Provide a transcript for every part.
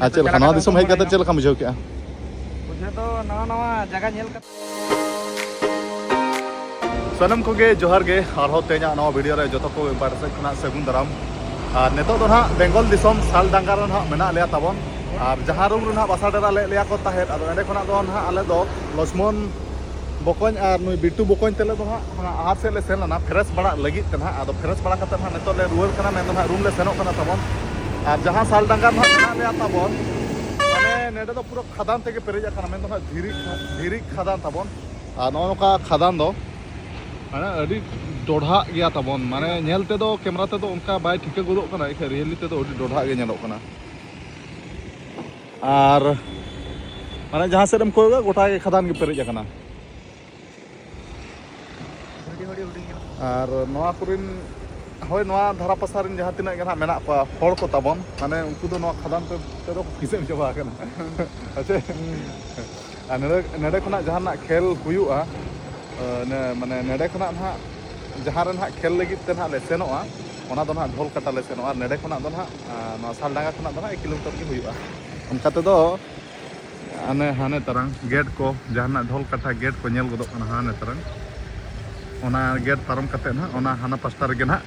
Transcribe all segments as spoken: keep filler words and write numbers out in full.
ᱟᱨ ᱪᱮᱫ ᱞᱮᱠᱟ, ᱱᱚᱣᱟ ᱫᱤᱥᱚᱢ ᱦᱮᱡ ᱠᱟᱛᱮ ᱪᱮᱫ ᱞᱮᱠᱟᱢ ᱵᱩᱡᱷᱟᱹᱣ ᱠᱮᱫᱼᱟ? ᱵᱩᱡᱷᱟᱹᱣ ᱫᱚ ᱱᱟᱣᱟ ᱱᱟᱣᱟ ᱡᱟᱭᱜᱟ ᱧᱮᱞ ᱠᱟᱛᱮ᱾ ᱥᱟᱱᱟᱢ ᱠᱚᱜᱮ ᱡᱚᱦᱟᱨ ᱜᱮ᱾ ᱟᱨᱦᱚᱸ ᱛᱮᱦᱮᱧᱟᱜ ᱱᱚᱣᱟ ᱵᱷᱤᱰᱤᱭᱳ ᱨᱮ ᱡᱚᱛᱚ ᱠᱚ ᱯᱟᱦᱴᱟ ᱥᱮᱫ ᱠᱷᱚᱱᱟᱜ ᱥᱟᱹᱜᱩᱱ ᱫᱟᱨᱟᱢ᱾ ᱟᱨ ᱱᱤᱛᱚᱜ ᱫᱚ ᱱᱟᱦᱟᱜ ᱵᱮᱝᱜᱚᱞ ᱫᱤᱥᱚᱢ ᱥᱟᱞᱰᱟᱝᱜᱟ ᱨᱮ ᱱᱟᱦᱟᱜ ᱢᱮᱱᱟᱜ ᱞᱮᱭᱟ ᱛᱟᱵᱚᱱ᱾ ᱟᱨ ᱡᱟᱦᱟᱸ ᱨᱩᱢ ᱨᱮ ᱱᱟᱦᱟᱜ ᱵᱟᱥᱟ ᱰᱮᱨᱟ ᱞᱮᱫ ᱞᱮᱭᱟ ᱠᱚ ᱛᱟᱦᱮᱸᱫ, ᱟᱫᱚ ᱮᱸᱰᱮ ᱠᱷᱚᱱᱟᱜ ᱫᱚ ᱱᱟᱦᱟᱜ ᱟᱞᱮ ᱫᱚ ᱞᱚᱪᱷᱢᱚᱱ ᱵᱚᱠᱚᱧ ᱟᱨ ᱱᱩᱭ ᱵᱤᱴᱩ ᱵᱚᱠᱚᱧ ᱛᱮᱞᱮ ᱫᱚ ᱱᱟᱦᱟᱜ ᱚᱱᱟ ᱟᱦᱟᱨ ᱥᱮᱫ ᱞᱮ ᱥᱮᱱ ᱞᱮᱱᱟ ᱯᱷᱨᱮᱥ ᱵᱟᱲᱟᱜ ᱞᱟᱹᱜᱤᱫ ᱛᱮ ᱱᱟᱦᱟᱜ᱾ ᱟᱫᱚ ᱯᱷᱨᱮᱥ ᱵᱟᱲᱟ ᱠᱟᱛᱮ ᱱᱟᱦᱟᱜ ᱱᱤᱛᱚᱜ ᱞᱮ ᱨᱩᱣᱟᱹᱲ ᱠᱟᱱᱟ, ᱢᱮᱱᱫᱚ ᱱᱟᱦᱟᱜ ᱨᱩᱢ ᱞᱮ ᱥᱮᱱᱚᱜ ᱠᱟᱱᱟ ᱛᱟᱵᱚᱱ᱾ ᱟᱨ ᱡᱟᱦᱟᱸ ᱥᱟᱞᱰᱟᱝᱜᱟ ᱱᱟᱦᱟᱜ ᱢᱮᱱᱟᱜ ᱞᱮᱭᱟ ᱛᱟᱵᱚᱱ, ᱢᱟᱱᱮ ᱱᱚᱸᱰᱮ ᱫᱚ ᱯᱩᱨᱟᱹ ᱠᱷᱟᱫᱟᱱ ᱛᱮᱜᱮ ᱯᱮᱨᱮᱡ ᱟᱠᱟᱱᱟ, ᱢᱮᱱᱫᱚ ᱱᱟᱦᱟᱜ ᱫᱷᱤᱨᱤ, ᱫᱷᱤᱨᱤ ᱠᱷᱟᱫᱟᱱ ᱛᱟᱵᱚᱱ᱾ ᱟᱨ ᱱᱚᱜᱼᱚ ᱱᱚᱝᱠᱟ ᱠᱷᱟᱫᱟᱱ ᱫᱚ ᱢᱟᱱᱮ ᱟᱹᱰᱤ ᱰᱚᱰᱷᱟᱜ ᱜᱮᱭᱟ ᱛᱟᱵᱚᱱ, ᱢᱟᱱᱮ ᱧᱮᱞ ᱛᱮᱫᱚ ᱠᱮᱢᱮᱨᱟ ᱛᱮᱫᱚ ᱚᱱᱠᱟ ᱵᱟᱭ ᱴᱷᱤᱠᱟᱹ ᱜᱚᱫᱚᱜ ᱠᱟᱱᱟ, ᱮᱱᱠᱷᱟᱱ ᱨᱤᱭᱮᱞᱤ ᱛᱮᱫᱚ ᱟᱹᱰᱤ ᱰᱚᱰᱷᱟᱜ ᱜᱮ ᱧᱮᱞᱚᱜ ᱠᱟᱱᱟ᱾ ᱟᱨ ᱢᱟᱱᱮ ᱡᱟᱦᱟᱸ ᱥᱮᱫ ᱮᱢ ᱠᱚᱭᱚᱜᱟ ᱜᱚᱴᱟ ᱜᱮ ᱠᱷᱟᱫᱟᱱ ᱜᱮ ᱯᱮᱨᱮᱡ ᱟᱠᱟᱱᱟ᱾ ᱟᱨ ᱱᱚᱣᱟ ᱠᱚᱨᱮᱱ, ᱦᱳᱭ, ᱱᱚᱣᱟ ᱫᱷᱟᱨᱟ ᱯᱟᱥᱟ ᱨᱮᱱ ᱡᱟᱦᱟᱸ ᱛᱤᱱᱟᱹᱜ ᱜᱮ ᱱᱟᱦᱟᱜ ᱢᱮᱱᱟᱜ ᱠᱚᱣᱟ ᱦᱚᱲ ᱠᱚ ᱛᱟᱵᱚᱱ, ᱢᱟᱱᱮ ᱩᱱᱠᱩ ᱫᱚ ᱱᱚᱣᱟ ᱠᱷᱟᱫᱟᱱ ᱛᱮ-, ᱛᱮᱫᱚ ᱠᱚ ᱠᱤᱥᱟᱹᱬ ᱪᱟᱵᱟ ᱟᱠᱟᱱᱟ᱾ ᱟᱪᱪᱷᱟ᱾ ᱟᱨ ᱱᱚᱰᱮ, ᱱᱚᱰᱮ ᱠᱷᱚᱱᱟᱜ ᱡᱟᱦᱟᱱᱟᱜ ᱠᱷᱮᱞ ᱦᱩᱭᱩᱜᱼᱟ, ᱟᱸ, ᱱᱮ-, ᱢᱟᱱᱮ ᱱᱚᱰᱮ ᱠᱷᱚᱱᱟᱜ ᱱᱟᱦᱟᱜ ᱡᱟᱦᱟᱸ ᱨᱮ ᱱᱟᱦᱟᱜ ᱠᱷᱮᱞ ᱞᱟᱹᱜᱤᱫ ᱛᱮ ᱱᱟᱦᱟᱜ ᱞᱮ ᱥᱮᱱᱚᱜᱼᱟ, ᱚᱱᱟ ᱫᱚ ᱱᱟᱦᱟᱜ ᱰᱷᱚᱞᱠᱟᱴᱟ ᱞᱮ ᱥᱮᱱᱚᱜᱼᱟ᱾ ᱟᱨ ᱱᱚᱰᱮ ᱠᱷᱚᱱᱟᱜ ᱫᱚ ᱱᱟᱦᱟᱜ, ᱟᱸ, ᱱᱚᱣᱟ ᱥᱟᱞᱰᱟᱸᱜᱟ ᱠᱷᱚᱱᱟᱜ ᱫᱚ ᱱᱟᱦᱟᱜ ᱮᱠ ᱠᱤᱞᱳᱢᱤᱴᱟᱨ ᱜᱮ ᱦᱩᱭᱩᱜᱼᱟ᱾ ᱚᱱᱠᱟ ᱛᱮᱫᱚ ᱦᱟᱱᱮ, ᱦᱟᱱᱮ ᱛᱟᱨᱟᱝ ᱜᱮᱴ ᱠᱚ, ᱡᱟᱦᱟᱱᱟᱜ ᱰᱷᱚᱞᱠᱟᱴᱟ ᱜᱮᱴ ᱠᱚ ᱧᱮᱞ ᱜᱚᱫᱚᱜ ᱠᱟᱱᱟ ᱦᱟᱱᱮ ᱛᱟᱨᱟᱝ᱾ ᱚᱱᱟ ᱜᱮᱴ ᱯᱟᱨᱚᱢ ᱠᱟᱛᱮᱫ ᱱᱟᱦᱟᱜ ᱚᱱᱟ ᱦᱟᱱᱟ ᱯᱟᱥᱴᱟ ᱨᱮᱜᱮ ᱱᱟᱦᱟᱜ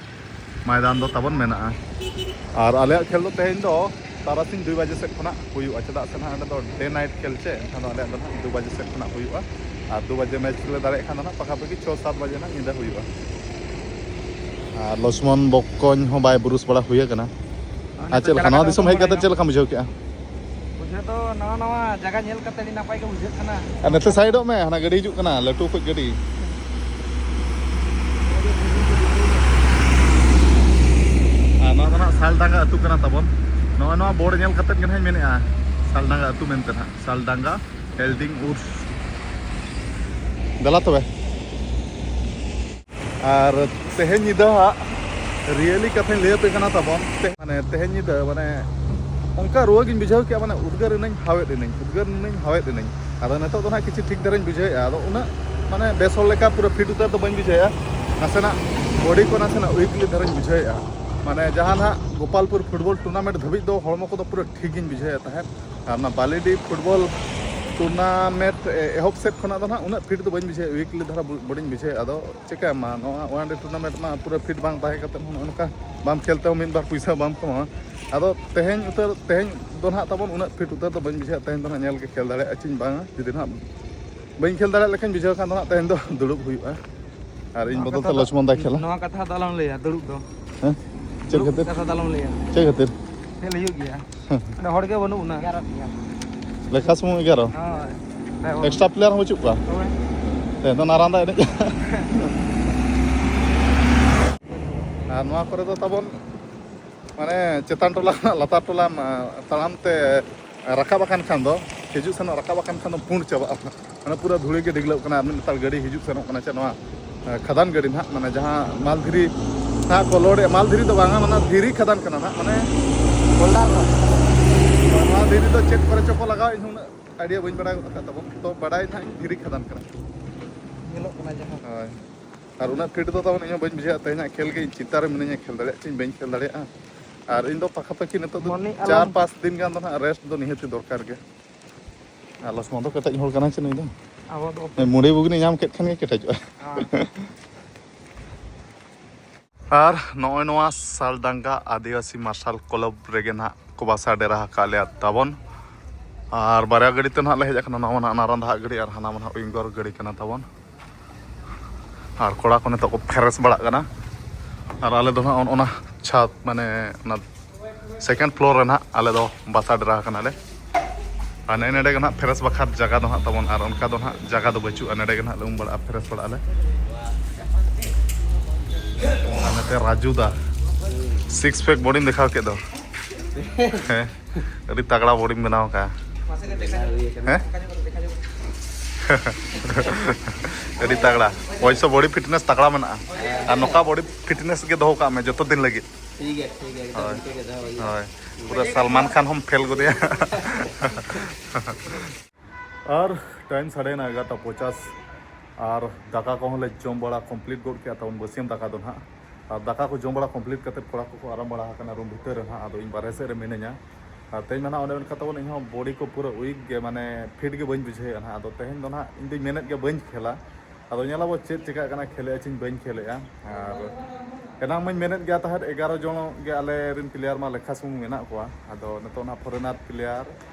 ᱢᱚᱭᱫᱟᱱ ᱫᱚ ᱛᱟᱵᱚᱱ ᱢᱮᱱᱟᱜᱼᱟ᱾ ᱟᱨ ᱟᱞᱮᱭᱟᱜ ᱠᱷᱮᱞ ᱫᱚ ᱛᱮᱦᱮᱧ ᱫᱚ ᱛᱟᱨᱟᱥᱤᱧ ᱫᱩᱭ ᱵᱟᱡᱮ ᱥᱮᱫ ᱠᱷᱚᱱᱟᱜ ᱦᱩᱭᱩᱜᱼᱟ, ᱪᱮᱫᱟᱜ ᱥᱮ ᱱᱟᱦᱟᱜ ᱚᱸᱰᱮ ᱫᱚ ᱰᱮ ᱱᱟᱭᱤᱴ ᱠᱷᱮᱞ ᱪᱮ, ᱮᱱᱠᱷᱟᱱ ᱫᱚ ᱟᱞᱮᱭᱟᱜ ᱫᱚ ᱱᱟᱦᱟᱜ ᱫᱩ ᱵᱟᱡᱮ ᱥᱮᱫ ᱠᱷᱚᱱᱟᱜ ᱦᱩᱭᱩᱜᱼᱟ᱾ ᱟᱨ ᱫᱩ ᱵᱟᱡᱮ ᱢᱮᱪ ᱞᱮ ᱫᱟᱲᱮᱭᱟᱜ ᱠᱷᱟᱱ ᱫᱚ ᱱᱟᱦᱟᱜ ᱯᱟᱠᱟᱯᱟᱠᱤ ᱪᱷᱚ ᱥᱟᱛ ᱵᱟᱡᱮ ᱱᱟᱦᱟᱜ ᱧᱤᱫᱟᱹ ᱦᱩᱭᱩᱜᱼᱟ᱾ ᱟᱨ ᱞᱚᱪᱷᱢᱚᱱ ᱵᱚᱠᱚᱧ ᱦᱚᱸ ᱵᱟᱭ ᱵᱨᱩᱥ ᱵᱟᱲᱟ ᱦᱩᱭ ᱟᱠᱟᱱᱟ᱾ ᱟᱨ ᱪᱮᱫ ᱞᱮᱠᱟ, ᱱᱚᱣᱟ ᱫᱤᱥᱚᱢ ᱦᱮᱡ ᱠᱟᱛᱮ ᱪᱮᱫ ᱞᱮᱠᱟᱢ ᱵᱩᱡᱷᱟᱹᱣ ᱠᱮᱫᱼᱟ? ᱵᱩᱡᱷᱟᱹᱣ ᱫᱚ ᱱᱟᱣᱟ ᱱᱟᱣᱟ ᱡᱟᱭᱜᱟ ᱧᱮᱞ ᱠᱟᱛᱮ ᱟᱹᱰᱤ ᱱᱟᱯᱟᱭ ᱜᱮ ᱵᱩᱡᱷᱟᱹᱜ ᱠᱟᱱᱟ᱾ ᱟᱨ ᱱᱚᱛᱮ ᱥᱟᱭᱤᱰᱚᱜ ᱢᱮ, ᱦᱟᱱᱟ ᱜᱟᱹᱰᱤ ᱦᱤᱡᱩᱜ ᱠᱟᱱᱟ, ᱞᱟᱹᱴᱩ ᱠᱚᱡ ᱜᱟᱹᱰᱤ᱾ ᱟᱨ ᱱᱚᱣᱟ ᱫᱚ ᱱᱟᱜ ᱥᱟᱞᱰᱟᱸᱜᱟ ᱟᱹᱛᱩ ᱠᱟᱱᱟ ᱛᱟᱵᱚᱱ᱾ ᱱᱚᱜᱼᱚᱭ ᱱᱚᱣᱟ ᱵᱳᱨᱰ ᱧᱮᱞ ᱠᱟᱛᱮ ᱜᱮ ᱱᱟᱜ ᱤᱧ ᱢᱮᱱᱮᱫᱼᱟ, ᱥᱟᱞᱰᱟᱸᱜᱟ ᱟᱹᱛᱩ ᱢᱮᱱᱛᱮ ᱱᱟᱜ, ᱥᱟᱞᱰᱟᱸᱜᱟ ᱦᱮᱞᱰᱤᱝ ᱩᱰᱥ᱾ ᱫᱮᱞᱟ ᱛᱚᱵᱮ᱾ ᱟᱨ ᱛᱮᱦᱮᱧ ᱧᱤᱫᱟᱹ ᱦᱟᱸᱜ ᱨᱤᱭᱮᱞᱤ ᱠᱟᱛᱷᱟᱧ ᱞᱟᱹᱭ ᱟᱯᱮ ᱠᱟᱱᱟ ᱛᱟᱵᱚᱱ᱾ ᱛᱮ-, ᱢᱟᱱᱮ ᱛᱮᱦᱮᱧ ᱧᱤᱫᱟᱹ ᱢᱟᱱᱮ ᱚᱱᱠᱟ ᱨᱩᱣᱟᱹ ᱜᱤᱧ ᱵᱩᱡᱷᱟᱹᱣ ᱠᱮᱜᱼᱟ, ᱢᱟᱱᱮ ᱩᱫᱽᱜᱟᱹᱨ ᱮᱱᱟᱹᱧ, ᱦᱟᱣᱮᱫ ᱮᱱᱟᱹᱧ, ᱩᱫᱽᱜᱟᱹᱨ ᱮᱱᱟᱹᱧ, ᱦᱟᱣᱮᱫ ᱮᱱᱟᱹᱧ᱾ ᱟᱫᱚ ᱱᱤᱛᱚᱜ ᱫᱚ ᱱᱟᱦᱟᱜ ᱠᱤᱪᱷᱩ ᱴᱷᱤᱠ ᱫᱷᱟᱨᱟᱧ ᱵᱩᱡᱷᱟᱹᱣᱮᱫᱼᱟ᱾ ᱟᱫᱚ ᱩᱱᱟᱹᱜ ᱢᱟᱱᱮ ᱵᱮᱥ ᱦᱚᱲ ᱞᱮᱠᱟ ᱯᱩᱨᱟᱹ ᱯᱷᱤᱴ ᱩᱛᱟᱹᱨ ᱫᱚ ᱵᱟᱹᱧ ᱵᱩᱡᱷᱟᱹᱣᱮᱫᱼᱟ, ᱱᱟᱥᱮᱱᱟᱜ ᱵᱚᱰᱤ ᱠᱚ ᱱᱟᱥᱮᱱᱟᱜ ᱩᱭᱤᱠᱞᱤ ᱫᱷᱟᱨᱟᱧ ᱵᱩᱡᱷᱟᱹᱣᱮᱫᱼᱟ᱾ ᱢᱟᱱᱮ ᱡᱟᱦᱟᱸ ᱱᱟᱦᱟᱜ ᱜᱳᱯᱟᱞᱯᱩᱨ ᱯᱷᱩᱴᱵᱚᱞ ᱴᱩᱨᱱᱟᱢᱮᱱᱴ ᱫᱷᱟᱹᱵᱤᱡ ᱫᱚ ᱦᱚᱲᱢᱚ ᱠᱚᱫᱚ ᱯᱩᱨᱟᱹ ᱴᱷᱤᱠ ᱜᱤᱧ ᱵᱩᱡᱷᱟᱹᱣᱮᱫ ᱛᱟᱦᱮᱸᱫ᱾ ᱟᱨ ᱚᱱᱟ ᱵᱟᱞᱤᱰᱤ ᱯᱷᱩᱴᱵᱚᱞ ᱴᱩᱨᱱᱟᱢᱮᱱᱴ ᱮᱦᱚᱵ ᱥᱮᱫ ᱠᱷᱚᱱᱟᱜ ᱫᱚ ᱱᱟᱦᱟᱜ ᱩᱱᱟᱹᱜ ᱯᱷᱤᱴ ᱫᱚ ᱵᱟᱹᱧ ᱵᱩᱡᱷᱟᱹᱣᱮᱫ, ᱣᱤᱠ ᱞᱮᱫ ᱫᱷᱟᱨᱟ ᱵᱟᱹᱧ ᱵᱩᱡᱷᱟᱹᱣᱮᱫ᱾ ᱟᱫᱚ ᱪᱮᱠᱟᱭᱟᱢᱟ, ᱱᱚᱣᱟ ᱳᱣᱟᱱ ᱰᱮ ᱴᱩᱨᱱᱟᱢᱮᱱᱴ ᱢᱟ ᱯᱩᱨᱟᱹ ᱯᱷᱤᱴ ᱵᱟᱝ ᱛᱟᱦᱮᱸ ᱠᱟᱛᱮᱫ ᱦᱚᱸ ᱱᱚᱜᱼᱚ ᱱᱚᱝᱠᱟ ᱵᱟᱢ ᱠᱷᱮᱞ ᱛᱮᱦᱚᱸ ᱢᱤᱫ ᱵᱟᱨ ᱯᱩᱭᱥᱟᱹ ᱵᱟᱢ ᱠᱟᱢᱟᱣᱟ᱾ ᱟᱫᱚ ᱛᱮᱦᱮᱧ ᱩᱛᱟᱹᱨ, ᱛᱮᱦᱮᱧ ᱫᱚ ᱱᱟᱦᱟᱜ ᱛᱟᱵᱚᱱ ᱩᱱᱟᱹᱜ ᱯᱷᱤᱴ ᱩᱛᱟᱹᱨ ᱫᱚ ᱵᱟᱹᱧ ᱵᱩᱡᱷᱟᱹᱣᱮᱫ᱾ ᱛᱮᱦᱮᱧ ᱫᱚ ᱱᱟᱦᱟᱜ ᱧᱮᱞ ᱜᱮ ᱠᱷᱮᱞ ᱫᱟᱲᱮᱭᱟᱜᱼᱟ ᱪᱮᱧ ᱵᱟᱝᱟ᱾ ᱡᱩᱫᱤ ᱱᱟᱦᱟᱜ ᱵᱟᱹᱧ ᱠᱷᱮᱞ ᱫᱟᱲᱮᱭᱟᱜ ᱞᱮᱠᱷᱟᱧ ᱵᱩᱡᱷᱟᱹᱣ ᱠᱷᱟᱱ ᱫᱚ ᱱᱟᱦᱟᱜ ᱛᱮᱦᱮᱧ ᱫᱚ ᱫᱩᱲᱩᱵ ᱦᱩᱭᱩᱜᱼᱟ᱾ ᱟᱨ ᱤᱧ ᱱᱚᱣᱟ ᱵᱚᱫᱚᱞ ᱠᱟᱛᱷᱟ ᱛᱮ ᱫᱚ, ᱞᱚᱪᱷᱢᱚᱱ ᱫᱟᱭ ᱠᱷᱮᱞᱟ᱾ ᱱᱚᱣᱟ ᱠᱟᱛᱷᱟ ᱫᱚ ᱟᱞᱚᱢ ᱞᱟᱹᱭᱟ, ᱫᱩᱲᱩᱵ ᱫᱚ᱾ ᱦᱮᱸ? ᱪᱮᱫ ᱫᱩᱲᱩᱵ ᱠᱷᱟᱹᱛᱤᱨ? ᱠᱟᱛᱷᱟ ᱫᱚ ᱟᱞᱚᱢ ᱞᱟᱹᱭᱟ᱾ ᱪᱮᱫ ᱠᱷᱟᱹᱛᱤᱨ? ᱠᱷᱮᱞ ᱦᱩᱭᱩᱜ ᱜᱮᱭᱟ᱾ ᱚᱸᱰᱮ ᱦᱚᱲ ᱜᱮ ᱵᱟᱹᱱᱩᱜ ᱵᱚᱱᱟ᱾ ᱞᱮᱠᱷᱟ ᱥᱩᱢᱩᱝ ᱮᱜᱟᱨᱚ? ᱦᱳᱭ᱾ ᱮᱠᱥᱴᱨᱟ ᱯᱞᱮᱭᱟᱨ ᱦᱚᱸ ᱵᱟᱹᱪᱩᱜ ᱠᱚᱣᱟ? ᱦᱳᱭ᱾ ᱛᱮᱦᱮᱧ ᱫᱚ ᱱᱟᱨᱟᱱᱫᱟ ᱮᱱᱮᱡ᱾ ᱟᱨ ᱱᱚᱣᱟ ᱠᱚᱨᱮ ᱫᱚ ᱛᱟᱵᱚᱱ ᱢᱟᱱᱮ ᱪᱮᱛᱟᱱ ᱴᱚᱞᱟ ᱠᱷᱚᱱᱟᱜ ᱞᱟᱛᱟᱨ ᱴᱚᱞᱟᱢ, ᱟ, ᱛᱟᱲᱟᱢ ᱛᱮ ᱨᱟᱠᱟᱵ ᱟᱠᱟᱱ ᱠᱷᱟᱱ ᱫᱚ, ᱦᱤᱡᱩᱜ ᱥᱮᱱᱚᱜ ᱨᱟᱠᱟᱵ ᱟᱠᱟᱱ ᱠᱷᱟᱱ ᱫᱚ ᱯᱩᱸᱰ ᱪᱟᱵᱟᱜᱼᱟ᱾ ᱢᱟᱱᱮ ᱯᱩᱨᱟᱹ ᱫᱷᱩᱲᱤ ᱜᱮ ᱰᱤᱜᱽᱞᱟᱹᱜ ᱠᱟᱱᱟ᱾ ᱟᱨ ᱢᱤᱫ ᱱᱮᱛᱟᱨ ᱜᱟᱹᱰᱤ ᱦᱤᱡᱩᱜ ᱥᱮᱱᱚᱜ ᱠᱟᱱᱟ ᱪᱮ ᱱᱚᱣᱟ, ᱟ, ᱠᱷᱟᱫᱟᱱ ᱜᱟᱹᱰᱤ ᱱᱟᱦᱟᱜ, ᱢᱟᱱᱮ ᱡᱟᱦᱟᱸ ᱢᱟᱞ ᱫᱷᱤᱨᱤ ᱱᱟᱦᱟᱜ ᱠᱚ ᱞᱳᱰ ᱮᱫ, ᱢᱟᱞ ᱫᱷᱤᱨᱤ ᱫᱚ ᱵᱟᱝᱟ, ᱢᱟᱱᱮ ᱫᱷᱤᱨᱤ ᱠᱷᱟᱫᱟᱱ ᱠᱟᱱᱟ ᱱᱟᱦᱟᱜ, ᱢᱟᱱᱮ ᱵᱳᱞᱰᱟᱨ ᱠᱚ᱾ ᱱᱚᱣᱟ ᱫᱷᱤᱨᱤ ᱫᱚ ᱪᱮᱫ ᱠᱚᱨᱮ ᱪᱚ ᱠᱚ ᱞᱟᱜᱟᱣ, ᱤᱧ ᱦᱚᱸ ᱩᱱᱟᱹᱜ ᱟᱭᱰᱤᱭᱟ ᱵᱟᱹᱧ ᱵᱟᱲᱟᱭ ᱜᱚᱫ ᱟᱠᱟᱫ ᱛᱟᱵᱚᱱ, ᱛᱚ ᱵᱟᱰᱟᱭ ᱱᱟᱦᱟᱜ ᱤᱧ ᱫᱷᱤᱨᱤ ᱠᱷᱟᱫᱟᱱ ᱠᱟᱱᱟ᱾ ᱧᱮᱞᱚᱜ ᱠᱟᱱᱟ ᱡᱟᱦᱟᱸ᱾ ᱦᱳᱭ᱾ ᱟᱨ ᱩᱱᱟᱹᱜ ᱯᱷᱤᱴ ᱫᱚ ᱛᱟᱵᱚᱱ ᱤᱧ ᱦᱚᱸ ᱵᱟᱹᱧ ᱵᱩᱡᱷᱟᱹᱣᱟ᱾ ᱛᱮᱦᱮᱧᱟᱜ ᱠᱷᱮᱞ ᱜᱮ ᱤᱧ ᱪᱤᱱᱛᱟ ᱨᱮ ᱢᱤᱱᱟᱹᱧᱟ, ᱠᱷᱮᱞ ᱫᱟᱲᱮᱭᱟᱜ ᱪᱚᱧ ᱵᱟᱹᱧ ᱠᱷᱮᱞ ᱫᱟᱲᱮᱭᱟᱜᱼᱟ᱾ ᱟᱨ ᱤᱧ ᱫᱚ ᱯᱟᱠᱷᱟ ᱯᱟᱠᱷᱤ ᱱᱤᱛᱚᱜ ᱫᱚ ᱢᱚᱱᱮ ᱪᱟᱨ ᱟᱞᱚᱢ ᱯᱟᱸᱪ ᱫᱤᱱ ᱜᱟᱱ ᱫᱚ ᱱᱟᱦᱟᱜ ᱨᱮᱥᱴ ᱫᱚ ᱱᱤᱦᱟᱹᱛᱤ ᱫᱚᱨᱠᱟᱨ ᱜᱮ᱾ ᱟᱨ ᱞᱚᱥᱢᱚᱱ ᱫᱚ ᱠᱮᱴᱮᱡ ᱦᱚᱲ ᱠᱟᱱᱟᱭ ᱪᱮ ᱱᱩᱭ ᱫᱚ? ᱟᱵᱚ ᱫᱚ ᱱᱩᱭ ᱢᱩᱲᱤ ᱵᱩᱜᱱᱤ ᱧᱟᱢ ᱠᱮᱫ ᱠᱷᱟᱱ ᱜᱮ ᱠᱮᱴᱮᱡᱚᱜᱼᱟ᱾ ᱦᱮᱸ᱾ ᱟᱨ ᱱᱚᱜᱼᱚᱭ ᱱᱚᱣᱟ ᱥᱟᱞᱰᱟᱝᱜᱟ ᱟᱹᱫᱤᱵᱟᱹᱥᱤ ᱢᱟᱨᱥᱟᱞ ᱠᱞᱟᱵᱽ ᱨᱮᱜᱮ ᱱᱟᱦᱟᱜ ᱠᱚ ᱵᱟᱥᱟ ᱰᱮᱨᱟ ᱟᱠᱟᱫ ᱞᱮᱭᱟ ᱛᱟᱵᱚᱱ᱾ ᱟᱨ ᱵᱟᱨᱭᱟ ᱜᱟᱹᱰᱤ ᱛᱮ ᱱᱟᱦᱟᱜ ᱞᱮ ᱦᱮᱡ ᱟᱠᱟᱱᱟ, ᱱᱚᱣᱟ ᱢᱟ ᱱᱟᱦᱟᱜ ᱱᱟᱨᱟᱱᱫᱟ ᱦᱟᱜ ᱜᱟᱹᱰᱤ ᱟᱨ ᱦᱟᱱᱟ ᱢᱟ ᱱᱟᱦᱟᱜ ᱩᱭᱤᱝᱜᱚᱨ ᱜᱟᱹᱰᱤ ᱠᱟᱱᱟ ᱛᱟᱵᱚᱱ᱾ ᱟᱨ ᱠᱚᱲᱟ ᱠᱚ ᱱᱤᱛᱚᱜ ᱠᱚ ᱯᱷᱮᱨᱮᱥ ᱵᱟᱲᱟᱜ ᱠᱟᱱᱟ᱾ ᱟᱨ ᱟᱞᱮ ᱫᱚ ᱱᱟᱦᱟᱜ ᱚᱱ-, ᱚᱱᱟ ᱪᱷᱟᱫᱽ, ᱢᱟᱱᱮ ᱚᱱᱟ ᱥᱮᱠᱮᱱᱰ ᱯᱷᱞᱳᱨ ᱨᱮ ᱱᱟᱦᱟᱜ ᱟᱞᱮ ᱫᱚ ᱵᱟᱥᱟ ᱰᱮᱨᱟ ᱟᱠᱟᱱᱟᱞᱮ᱾ ᱟᱨ ᱱᱮᱜᱼᱮ ᱱᱮᱰᱮ ᱜᱮ ᱱᱟᱦᱟᱜ ᱯᱷᱮᱨᱮᱥ ᱵᱟᱠᱷᱟᱨ ᱡᱟᱭᱜᱟ ᱫᱚ ᱱᱟᱦᱟᱜ ᱛᱟᱵᱚᱱ, ᱟᱨ ᱚᱱᱠᱟ ᱫᱚ ᱱᱟᱦᱟᱜ ᱡᱟᱭᱜᱟ ᱫᱚ ᱵᱟᱹᱪᱩᱜᱼᱟ᱾ ᱱᱮᱰᱮ ᱜᱮ ᱱᱟᱦᱟᱜ ᱞᱮ ᱩᱢ ᱵᱟᱲᱟᱜᱼᱟ, ᱯᱷᱮᱨᱮᱥ ᱵᱟᱲᱟᱜ ᱟᱞᱮ᱾ ᱟᱨ ᱱᱚᱛᱮ ᱨᱟᱡᱩ ᱫᱟ, ᱥᱤᱠᱥ ᱯᱮᱠ ᱵᱚᱰᱤᱢ ᱫᱮᱠᱷᱟᱣ ᱠᱮᱫ ᱫᱚ᱾ ᱦᱮᱸ, ᱟᱹᱰᱤ ᱛᱟᱜᱲᱟ ᱵᱚᱰᱤᱢ ᱵᱮᱱᱟᱣ ᱠᱟᱜᱼᱟ᱾ ᱦᱮᱸ? ᱟᱹᱰᱤ ᱛᱟᱜᱲᱟ᱾ ᱚᱵᱚᱥᱥᱚ ᱵᱚᱰᱤ ᱯᱷᱤᱴᱱᱮᱥ ᱛᱟᱜᱲᱟ ᱢᱮᱱᱟᱜᱼᱟ᱾ ᱟᱨ ᱱᱚᱝᱠᱟ ᱵᱚᱰᱤ ᱯᱷᱤᱴᱱᱮᱥ ᱜᱮ ᱫᱚᱦᱚ ᱠᱟᱜ ᱢᱮ ᱡᱚᱛᱚ ᱫᱤᱱ ᱞᱟᱹᱜᱤᱫ᱾ ᱴᱷᱤᱠ ᱜᱮᱭᱟ, ᱴᱷᱤᱠ ᱜᱮᱭᱟ, ᱮᱠᱫᱚᱢ ᱦᱳᱭ᱾ ᱤᱱᱠᱟᱹ ᱜᱮ ᱫᱚᱦᱚ ᱦᱩᱭᱩᱜᱼᱟ᱾ ᱦᱳᱭ᱾ ᱯᱩᱨᱟᱹ ᱥᱟᱞᱢᱟᱱ ᱠᱷᱟᱱ ᱦᱚᱸᱢ ᱯᱷᱮᱞ ᱜᱚᱫᱮᱭᱟ᱾ ᱟᱨ ᱴᱟᱭᱤᱢ ᱥᱟᱰᱮᱭᱮᱱᱟ ᱮᱜᱟᱨᱚᱴᱟ ᱯᱚᱪᱟᱥ, ᱟᱨ ᱫᱟᱠᱟ ᱠᱚᱦᱚᱸ ᱞᱮ ᱡᱚᱢ ᱵᱟᱲᱟ ᱠᱚᱢᱯᱞᱤᱴ ᱜᱚᱫ ᱠᱮᱜᱼᱟ ᱛᱟᱵᱚᱱ, ᱵᱟᱹᱥᱭᱟᱹᱢ ᱫᱟᱠᱟ ᱫᱚ ᱱᱟᱦᱟᱜ᱾ ᱟᱨ ᱫᱟᱠᱟ ᱠᱚ ᱡᱚᱢ ᱵᱟᱲᱟ ᱠᱚᱢᱯᱞᱤᱴ ᱠᱟᱛᱮᱫ ᱠᱚᱲᱟ ᱠᱚᱠᱚ ᱟᱨᱟᱢ ᱵᱟᱲᱟ ᱟᱠᱟᱱᱟ ᱨᱩᱢ ᱵᱷᱤᱛᱟᱹᱨ ᱨᱮ ᱱᱟᱦᱟᱜ᱾ ᱟᱫᱚ ᱤᱧ ᱵᱟᱨᱦᱮ ᱥᱮᱫ ᱨᱮ ᱢᱤᱱᱟᱹᱧᱟ᱾ ᱟᱨ ᱛᱮᱦᱮᱧ ᱢᱟ ᱱᱟᱦᱟᱜ ᱚᱱᱮ ᱚᱱᱠᱟ ᱛᱟᱵᱚᱱ, ᱤᱧᱦᱚᱸ ᱵᱚᱰᱤ ᱠᱚ ᱯᱩᱨᱟᱹ ᱩᱭᱤᱠ ᱜᱮ, ᱢᱟᱱᱮ ᱯᱷᱤᱴ ᱜᱮ ᱵᱟᱹᱧ ᱵᱩᱡᱷᱟᱹᱣᱮᱫᱼᱟ ᱱᱟᱦᱟᱜ᱾ ᱟᱫᱚ ᱛᱮᱦᱮᱧ ᱫᱚ ᱱᱟᱦᱟᱜ ᱤᱧ ᱫᱚᱧ ᱢᱮᱱᱮᱫ ᱜᱮ ᱵᱟᱹᱧ ᱠᱷᱮᱞᱟ᱾ ᱟᱫᱚ ᱧᱮᱞᱟᱵᱚ ᱪᱮᱫ ᱪᱮᱠᱟᱜ ᱠᱟᱱᱟ, ᱠᱷᱮᱞᱮᱜᱼᱟ ᱪᱮᱧ ᱵᱟᱹᱧ ᱠᱷᱮᱞᱮᱜᱼᱟ᱾ ᱟᱨ ᱮᱱᱟᱝ ᱢᱟᱧ ᱢᱮᱱᱮᱫ ᱜᱮᱭᱟ ᱛᱟᱦᱮᱸᱫ ᱮᱜᱟᱨᱚ ᱡᱚᱱ ᱜᱮ ᱟᱞᱮ ᱨᱮᱱ ᱯᱞᱮᱭᱟᱨ ᱢᱟ ᱞᱮᱠᱷᱟ ᱥᱩᱢᱩᱝ ᱢᱮᱱᱟᱜ ᱠᱚᱣᱟ᱾ ᱟᱫᱚ ᱱᱤᱛᱚᱜ ᱱᱟᱦᱟᱜ ᱯᱷᱚᱨᱮᱱᱟᱨ ᱯᱞᱮᱭᱟᱨ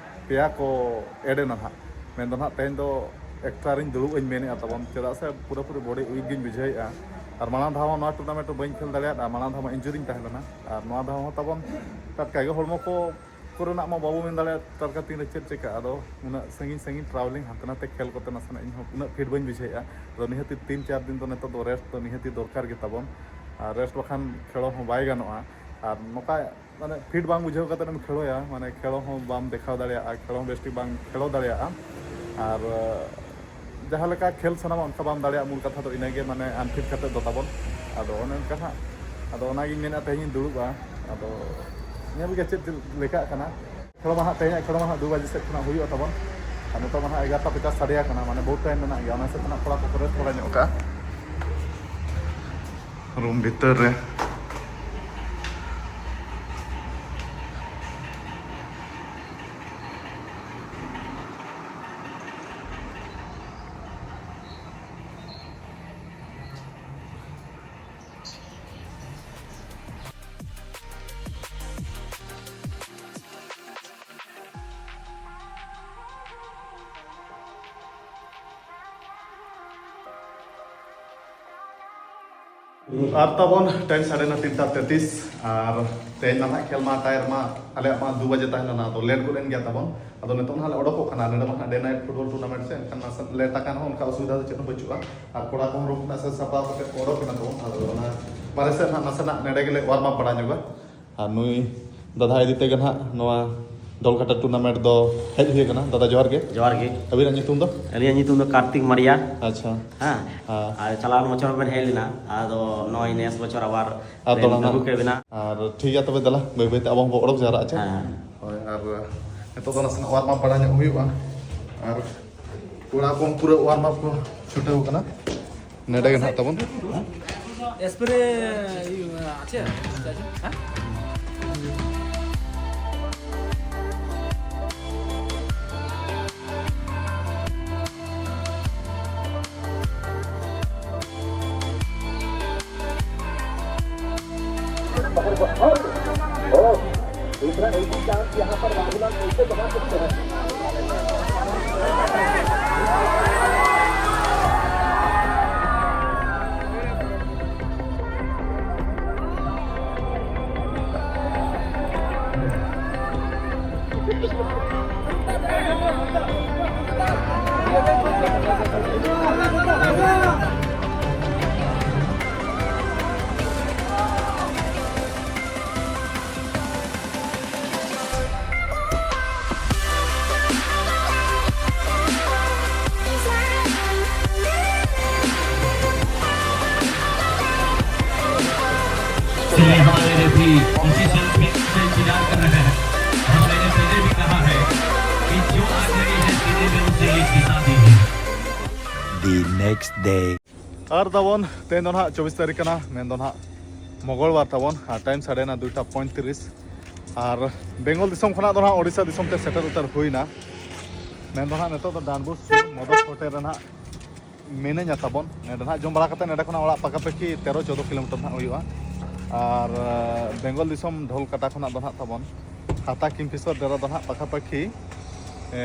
ᱯᱮᱭᱟ ᱠᱚ ᱮᱰ ᱮᱱᱟ ᱱᱟᱦᱟᱜ᱾ ᱢᱮᱱᱫᱚ ᱱᱟᱦᱟᱜ ᱛᱮᱦᱮᱧ ᱫᱚ ᱮᱠᱥᱴᱨᱟ ᱨᱤᱧ ᱫᱩᱲᱩᱵ ᱟᱹᱧ ᱢᱮᱱᱮᱫᱼᱟ ᱛᱟᱵᱚᱱ, ᱪᱮᱫᱟᱜ ᱥᱮ ᱯᱩᱨᱟᱹᱯᱩᱨᱤ ᱵᱚᱰᱤ ᱩᱭᱤᱠ ᱜᱤᱧ ᱵᱩᱡᱷᱟᱹᱣᱮᱫᱼᱟ᱾ ᱟᱨ ᱢᱟᱲᱟᱝ ᱫᱷᱟᱣ ᱦᱚᱸ ᱱᱚᱣᱟ ᱴᱩᱨᱱᱟᱢᱮᱱᱴ ᱨᱮ ᱵᱟᱹᱧ ᱠᱷᱮᱞ ᱫᱟᱲᱮᱭᱟᱫᱼᱟ, ᱢᱟᱲᱟᱝ ᱫᱷᱟᱣ ᱢᱟ ᱤᱱᱡᱩᱨᱤᱧ ᱛᱟᱦᱮᱸ ᱞᱮᱱᱟ᱾ ᱟᱨ ᱱᱚᱣᱟ ᱫᱷᱟᱣ ᱦᱚᱸ ᱛᱟᱵᱚᱱ ᱴᱟᱴᱠᱟ ᱜᱮ ᱦᱚᱲᱢᱚ ᱠᱚ ᱠᱚᱨᱮᱱᱟᱜ ᱢᱟ ᱵᱟᱵᱚ ᱢᱮᱱ ᱫᱟᱲᱮᱭᱟᱜᱼᱟ ᱴᱟᱴᱠᱟ ᱛᱤᱱᱨᱮ ᱪᱮᱫ ᱪᱮᱠᱟᱜᱼᱟ᱾ ᱟᱫᱚ ᱩᱱᱟᱹᱜ ᱥᱟᱺᱜᱤᱧ ᱥᱟᱺᱜᱤᱧ ᱴᱨᱟᱵᱷᱮᱞᱤᱝ ᱦᱟᱱᱛᱮ ᱱᱟᱛᱮ ᱠᱷᱮᱞ ᱠᱚᱛᱮ ᱱᱟᱥᱮᱱᱟᱜ ᱤᱧᱦᱚᱸ ᱩᱱᱟᱹᱜ ᱯᱷᱤᱴ ᱵᱟᱹᱧ ᱵᱩᱡᱷᱟᱹᱣᱮᱫᱼᱟ᱾ ᱟᱫᱚ ᱱᱤᱦᱟᱹᱛᱤ ᱛᱤᱱ ᱪᱟᱨ ᱫᱤᱱ ᱫᱚ ᱱᱤᱛᱚᱜ ᱫᱚ ᱨᱮᱥᱴ ᱫᱚ ᱱᱤᱦᱟᱹᱛᱤ ᱫᱚᱨᱠᱟᱨ ᱜᱮ ᱛᱟᱵᱚᱱ᱾ ᱟᱨ ᱨᱮᱥᱴ ᱵᱟᱠᱷᱟᱱ ᱠᱷᱮᱞ ᱦᱚᱸ ᱵᱟᱭ ᱜᱟᱱᱚᱜᱼᱟ᱾ ᱟᱨ ᱱᱚᱝᱠᱟ ᱢᱟᱱᱮ ᱯᱷᱤᱴ ᱵᱟᱝ ᱵᱩᱡᱷᱟᱹᱣ ᱠᱟᱛᱮᱫ ᱮᱢ ᱠᱷᱮᱞᱳᱭᱟ, ᱢᱟᱱᱮ ᱠᱷᱮᱞ ᱦᱚᱸ ᱵᱟᱢ ᱫᱮᱠᱷᱟᱣ ᱫᱟᱲᱮᱭᱟᱜᱼᱟ, ᱠᱷᱮᱞ ᱦᱚᱸ ᱵᱮᱥᱴᱷᱤᱠ ᱵᱟᱝ ᱠᱷᱮᱞᱳ ᱫᱟᱲᱮᱭᱟᱜᱼᱟ᱾ ᱟᱨ ᱡᱟᱦᱟᱸ ᱞᱮᱠᱟ ᱠᱷᱮᱞ ᱥᱟᱱᱟᱢᱟ ᱚᱱᱠᱟ ᱵᱟᱢ ᱫᱟᱲᱮᱭᱟᱜᱼᱟ᱾ ᱢᱩᱞ ᱠᱟᱛᱷᱟ ᱫᱚ ᱤᱱᱟᱹᱜᱮ, ᱢᱟᱱᱮ ᱟᱱᱯᱷᱤᱴ ᱠᱟᱛᱮᱫ ᱫᱚ ᱛᱟᱵᱚᱱ᱾ ᱟᱫᱚ ᱚᱱᱮ ᱚᱱᱠᱟ ᱦᱟᱸᱜ, ᱟᱫᱚ ᱚᱱᱟᱜᱤᱧ ᱢᱮᱱᱟ ᱛᱮᱦᱮᱧᱤᱧ ᱫᱩᱲᱩᱵᱼᱟ᱾ ᱟᱫᱚ ᱧᱮᱞ ᱜᱮ ᱪᱮᱫ ᱞᱮᱠᱟᱜ ᱠᱟᱱᱟ᱾ ᱠᱷᱮᱞ ᱢᱟ ᱦᱟᱸᱜ ᱛᱮᱦᱮᱧᱟᱜ ᱠᱷᱮᱞ ᱢᱟ ᱦᱟᱸᱜ ᱫᱩ ᱵᱟᱡᱮ ᱥᱮᱫ ᱠᱷᱚᱱᱟᱜ ᱦᱩᱭᱩᱜᱼᱟ ᱛᱟᱵᱚᱱ᱾ ᱟᱨ ᱱᱤᱛᱚᱜ ᱢᱟ ᱦᱟᱸᱜ ᱮᱜᱟᱨᱚᱴᱟ ᱯᱚᱪᱟᱥ ᱥᱟᱰᱮ ᱟᱠᱟᱱᱟ, ᱢᱟᱱᱮ ᱵᱚᱦᱩᱛ ᱴᱟᱭᱤᱢ ᱢᱮᱱᱟᱜ ᱜᱮᱭᱟ᱾ ᱚᱱᱟ ᱦᱤᱥᱟᱹᱵ ᱛᱮ ᱦᱟᱸᱜ ᱠᱚᱲᱟ ᱠᱚᱠᱚ ᱨᱮᱥᱴ ᱵᱟᱲᱟ ᱧᱚᱜ ᱠᱟᱜᱼᱟ ᱨᱩᱢ ᱵᱷᱤᱛᱟᱹᱨ ᱨᱮ᱾ ᱟᱨ ᱛᱟᱵᱚᱱ ᱴᱟᱭᱤᱢ ᱥᱟᱲᱮ ᱱᱚ, ᱛᱤᱱᱴᱟ ᱛᱮᱛᱤᱥ᱾ ᱟᱨ ᱛᱮᱦᱮᱧ ᱢᱟ ᱱᱟᱦᱟᱜ ᱠᱷᱮᱞ ᱢᱟ ᱴᱟᱭᱟᱨ ᱢᱟ ᱟᱞᱮᱭᱟᱜ ᱢᱟ ᱫᱩ ᱵᱟᱡᱮ ᱛᱟᱦᱮᱸ ᱞᱮᱱᱟ, ᱟᱫᱚ ᱞᱮᱴ ᱜᱚᱫ ᱮᱱ ᱜᱮᱭᱟ ᱛᱟᱵᱚᱱ᱾ ᱟᱫᱚ ᱱᱤᱛᱚᱜ ᱱᱟᱦᱟᱜ ᱞᱮ ᱚᱰᱚᱠᱚᱜ ᱠᱟᱱᱟ᱾ ᱱᱚᱰᱮ ᱢᱟ ᱱᱟᱦᱟᱜ ᱰᱮ ᱱᱟᱭᱤᱴ ᱯᱷᱩᱴᱵᱚᱞ ᱴᱩᱨᱱᱟᱢᱮᱱᱴ ᱥᱮ, ᱮᱱᱠᱷᱟᱱ ᱱᱟᱥᱮ ᱞᱮᱴ ᱟᱠᱟᱱ ᱨᱮᱦᱚᱸ ᱚᱱᱠᱟ ᱚᱥᱩᱵᱤᱫᱷᱟ ᱫᱚ ᱪᱮᱫ ᱦᱚᱸ ᱵᱟᱹᱪᱩᱜᱼᱟ᱾ ᱟᱨ ᱠᱚᱲᱟ ᱠᱚᱦᱚᱸ ᱨᱩᱢ ᱠᱷᱚᱱᱟᱜ ᱥᱟᱹᱛ ᱥᱟᱯᱲᱟᱣ ᱠᱟᱛᱮ ᱠᱚ ᱚᱰᱚᱠ ᱮᱱᱟ ᱛᱟᱵᱚᱱ᱾ ᱟᱫᱚ ᱚᱱᱟ ᱵᱟᱨᱦᱮ ᱥᱮᱫ ᱱᱟᱦᱟᱜ ᱱᱟᱥᱮᱱᱟᱜ ᱱᱚᱰᱮ ᱜᱮᱞᱮ ᱣᱟᱨᱢ ᱟᱯ ᱵᱟᱲᱟ ᱧᱚᱜᱟ᱾ ᱟᱨ ᱱᱩᱭ ᱫᱟᱫᱟ ᱤᱫᱤ ᱛᱮᱜᱮ ᱱᱟᱦᱟᱜ ᱱᱚᱣᱟ ᱰᱚᱞᱠᱟᱴᱟ ᱴᱩᱨᱱᱟᱢᱮᱱᱴ ᱫᱚ ᱦᱮᱡ ᱦᱩᱭ ᱟᱠᱟᱱᱟ᱾ ᱫᱟᱫᱟ, ᱡᱚᱦᱟᱨ ᱜᱮ᱾ ᱡᱚᱦᱟᱨ ᱜᱮ᱾ ᱟᱹᱵᱤᱱᱟᱜ ᱧᱩᱛᱩᱢ ᱫᱚ? ᱟᱹᱞᱤᱧᱟᱜ ᱧᱩᱛᱩᱢ ᱫᱚ ᱠᱟᱨᱛᱤᱠ ᱢᱟᱨᱤᱭᱟ᱾ ᱟᱪᱪᱷᱟ᱾ ᱦᱮᱸ᱾ ᱦᱮᱸ᱾ ᱟᱨ ᱪᱟᱞᱟᱣ ᱵᱚᱪᱷᱚᱨ ᱵᱮᱱ ᱦᱮᱡ ᱞᱮᱱᱟ, ᱟᱫᱚ ᱱᱚᱜᱼᱚᱭ ᱱᱮᱥ ᱵᱚᱪᱷᱚᱨ ᱟᱵᱟᱨ ᱟᱨ ᱵᱮᱱ ᱫᱚᱲᱦᱟ ᱱᱟᱜ ᱟᱹᱜᱩ ᱠᱮᱫ ᱵᱮᱱᱟ᱾ ᱟᱨ ᱴᱷᱤᱠ ᱜᱮᱭᱟ, ᱛᱚᱵᱮ ᱫᱮᱞᱟ, ᱵᱟᱹᱭ ᱵᱟᱹᱭ ᱛᱮ ᱟᱵᱚ ᱦᱚᱸᱵᱚ ᱚᱰᱚᱠ ᱡᱟᱣᱨᱟᱜᱼᱟ, ᱪᱮ? ᱦᱮᱸ᱾ ᱦᱳᱭ, ᱟᱨ ᱱᱤᱛᱚᱜ ᱫᱚ ᱱᱟᱥᱮᱱᱟᱜ ᱣᱟᱨᱢ ᱟᱯ ᱵᱟᱲᱟ ᱧᱚᱜ ᱦᱩᱭᱩᱜᱼᱟ᱾ ᱟᱨ ᱠᱚᱲᱟ ᱠᱚ ᱯᱩᱨᱟᱹ ᱣᱟᱨᱢ ᱟᱯ ᱠᱚ ᱪᱷᱩᱴᱟᱹᱣ ᱠᱟᱱᱟ᱾ ᱱᱚᱰᱮ ᱜᱮ ᱱᱟᱦᱟᱜ ᱛᱟᱵᱚᱱ᱾ স্প্রে আছে? হ্যাঁ। इसलिए हमारे लिए भी इसी क्षण फिर से इंतजार कर रहे हैं। और मैंने पहले भी कहा है कि जो आ गई है सीने में, उसे ये खिसा दीजिए। The next day. ᱟᱨ ᱛᱟᱵᱚᱱ ᱛᱮᱦᱮᱧ ᱫᱚ ᱱᱟᱦᱟᱜ ᱪᱚᱵᱵᱤᱥ ᱛᱟᱹᱨᱤᱠᱷ ᱠᱟᱱᱟ, ᱢᱮᱱ ᱫᱚ ᱱᱟᱦᱟᱜ ᱢᱚᱝᱜᱚᱞᱵᱟᱨ ᱛᱟᱵᱚᱱ, ᱟᱨ ᱴᱟᱭᱤᱢ ᱥᱟᱰᱮᱭᱮᱱᱟ ᱫᱩᱭᱴᱟ ᱯᱚᱸᱭᱛᱨᱤᱥ᱾ ᱟᱨ ᱵᱮᱝᱜᱚᱞ ᱫᱤᱥᱚᱢ ᱠᱷᱚᱱᱟᱜ ᱫᱚ ᱱᱟᱦᱟᱜ ᱳᱰᱤᱥᱟ ᱫᱤᱥᱚᱢ ᱛᱮ ᱥᱮᱴᱮᱨ ᱩᱛᱟᱹᱨ ᱦᱩᱭᱱᱟ᱾ ᱢᱮᱱ ᱫᱚ ᱱᱟᱦᱟᱜ ᱱᱤᱛᱚᱜ ᱫᱚ ᱰᱟᱱᱵᱩᱥ ᱢᱚᱫᱚᱥ ᱦᱳᱴᱮᱞ ᱨᱮ ᱱᱟᱦᱟᱜ ᱢᱤᱱᱟᱹᱧᱟ ᱛᱟᱵᱚᱱ᱾ ᱱᱚᱸᱰᱮ ᱱᱟᱦᱟᱜ ᱡᱚᱢ ᱵᱟᱲᱟ ᱠᱟᱛᱮ ᱱᱚᱸᱰᱮ ᱠᱷᱚᱱᱟᱜ ᱚᱲᱟᱜ ᱯᱟᱠᱟᱯᱟᱠᱤ ᱛᱮᱨᱚ ᱪᱳᱫᱽᱫᱳ ᱠᱤᱞᱳᱢᱤᱴᱟᱨ ᱱᱟᱦᱟᱜ ᱦᱩᱭᱩᱜᱼᱟ᱾ ᱟᱨ ᱵᱮᱝᱜᱚᱞ ᱫᱤᱥᱚᱢ ᱰᱷᱳᱞᱠᱟᱴᱟ ᱠᱷᱚᱱᱟᱜ ᱫᱚ ᱱᱟᱦᱟᱜ ᱛᱟᱵᱚᱱ ᱦᱟᱛᱟ ᱠᱤᱢᱯᱷᱤᱥᱚᱨ ᱰᱮᱨᱟ ᱫᱚ ᱱᱟᱦᱟᱜ ᱯᱟᱠᱟᱯᱟᱠᱤ ᱮ,